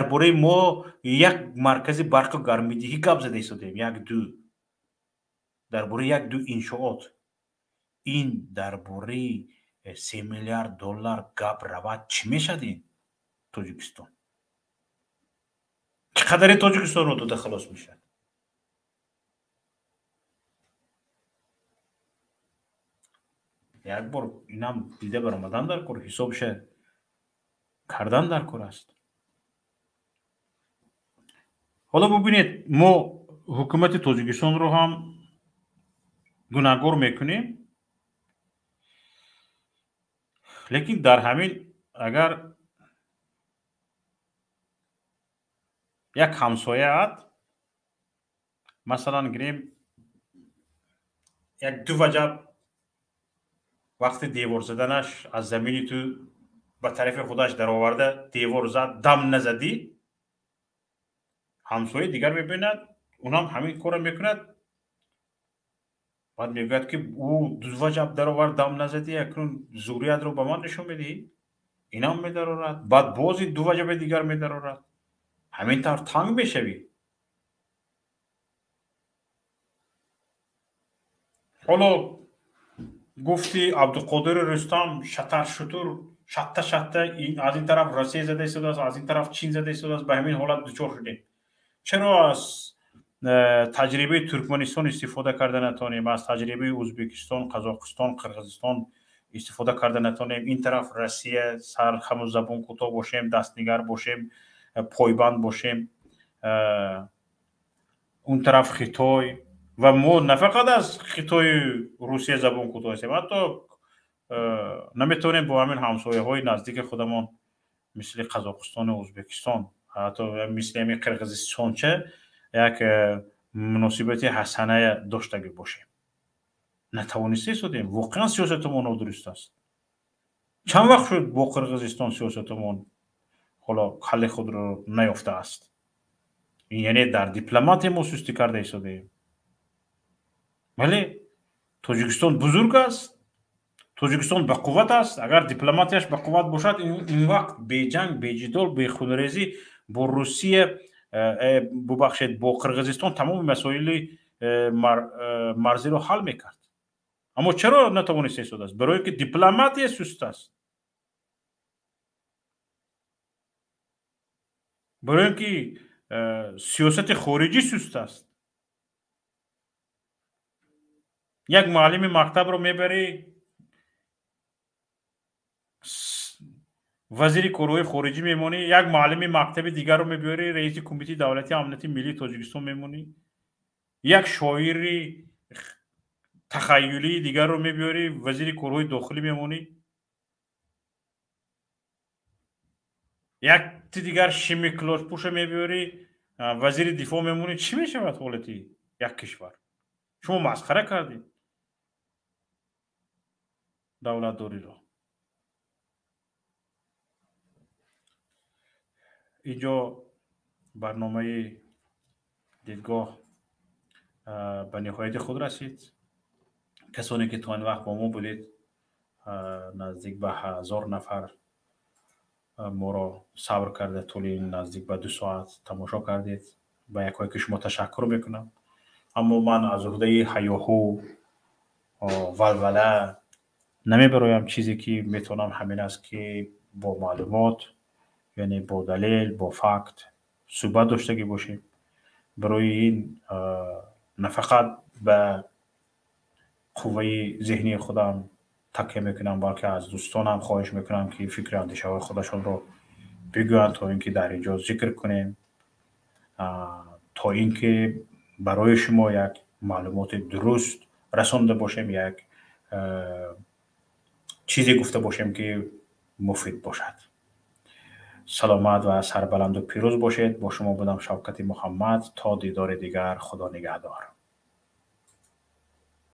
бораи мо як маркази барқу гармидиҳӣ гап зада истодаем, як ду дар бораи як ду иншоот. Ин дар бораи 3 миллиард доллар гап равад, чӣ мешавад? Ин Тоҷикистон чӣ қадари Тоҷикистонро дода халос мешавад? Як бор инам дида баромадан дар кор, ҳисобша кардан дар кор аст. Ҳоло бубинед, мо ҳукумати Тоҷикистонро ҳам гунаҳгор мекунем, лекин дар ҳамин агар як ҳамсояат, масалан гирем, як ду ваҷаб вақти девор заданаш аз замини ту ба тарафи худаш дароварда девор зад, дам назадӣ, ҳамсоя дигар мебинад, унам ҳамин корро мекунад, баъд мегӯяд, ки ӯ ду ваҷаб даровард, дам назадӣ, акнун зуриятро ба ман нишон медиҳӣ? Инам медарорад, баъд боз ин ду ваҷаби дигар медарорад. Ҳамин тавр танг мешавӣ. Ҳоло гуфти Абдуқодири Рустам, шатар шутур шатта шатта аз ин тараф Россия зада истодааст, аз ин тараф Чин зада истодааст, ба ҳамин ҳолат дучор шудем. Чаро аз таҷрибаи Туркманистон истифода карда натавонем, аз таҷрибаи Ӯзбекистон, Қазоқистон, Қирғизистон истифода карда натавонем? Ин тараф Россия сархаму забон кӯтоҳ бошем, дастнигар бошем, пойбанд бошем, он тараф Хитой, ва мо на фақат аз Хитою Русия забон кӯтоҳ ҳастем, ҳатто наметавонем бо ҳамин ҳамсояҳои наздики худамон мисли Қазоқистону Ӯзбекистон, ҳатто мисли ҳамин Қирғизистонча як муносибати ҳасаная доштагӣ бошем. Натавониста истодем. Воқеан сиёсатамон нодуруст аст. Чанд вақт шуд бо Қирғизистон сиёсатамон ҳоло ҳалли худро наёфтааст. Яъне дар дипломатия мо сустӣ карда истодаем. Вале Тоҷикистон бузург аст, Тоҷикистон бақувват аст. Агар дипломатияш бақувват бошад, ин вақт беҷанг, беҷидол, бехунрезӣ бо Русия, бубахшед, бо Қирғизистон тамоми масоили марзиро ҳал мекард. Аммо чаро натавониста истодааст? Барое ки дипломатия суст аст, барои ки сиёсати хориҷӣ суст аст. Як муаллими мактабро мебарӣ, Вазири корҳои хориҷӣ мемонӣ, як муаллими мактаби дигарро мебиёрӣ, раиси Кумитаи давлатии амнияти миллии Тоҷикистон мемонӣ, як шоири тахаюлии дигарро мебиёрӣ, вазири корҳои дохилӣ мемонӣ, якти дигар шимиклошпӯша мебиёрӣ, вазири дифоъ мемонӣ. Чӣ мешавад ҳолати як кишвар? Шумо масхара кардед давлатдориро. Инҷо барномаи дидгоҳ ба ниҳояти худ расид. Касоне ки то ин вақт бо мо будед, наздик ба 1000 нафар моро сабр карда тӯли наздик ба 2 соат тамошо кардед. Ба якое ки шумо ташаккур мекунам. Аммо ман аз уҳдаи ҳаёҳу валвала намебароям. Чизе ки метавонам ҳамин аст, ки бо маълумот, яъне бо далел, бо факт суҳбат доштагӣ бошем. Барои ин на фақат ба қувваи зеҳнии худам такя мекунам, балки аз дӯстонам хоҳиш мекунам, ки фикри андешаҳои худашонро бигӯянд, то ин ки дар ин ҷо зикр кунем, то ин ки барои шумо як маълумоти дуруст расонда бошем, як чизе гуфта бошем, ки муфид бошад. Саломат ва сарбаланду пирӯз бошед. Бо шумо будам Шавкати Муҳаммад. То дидори дигар, Худо нигаҳдор.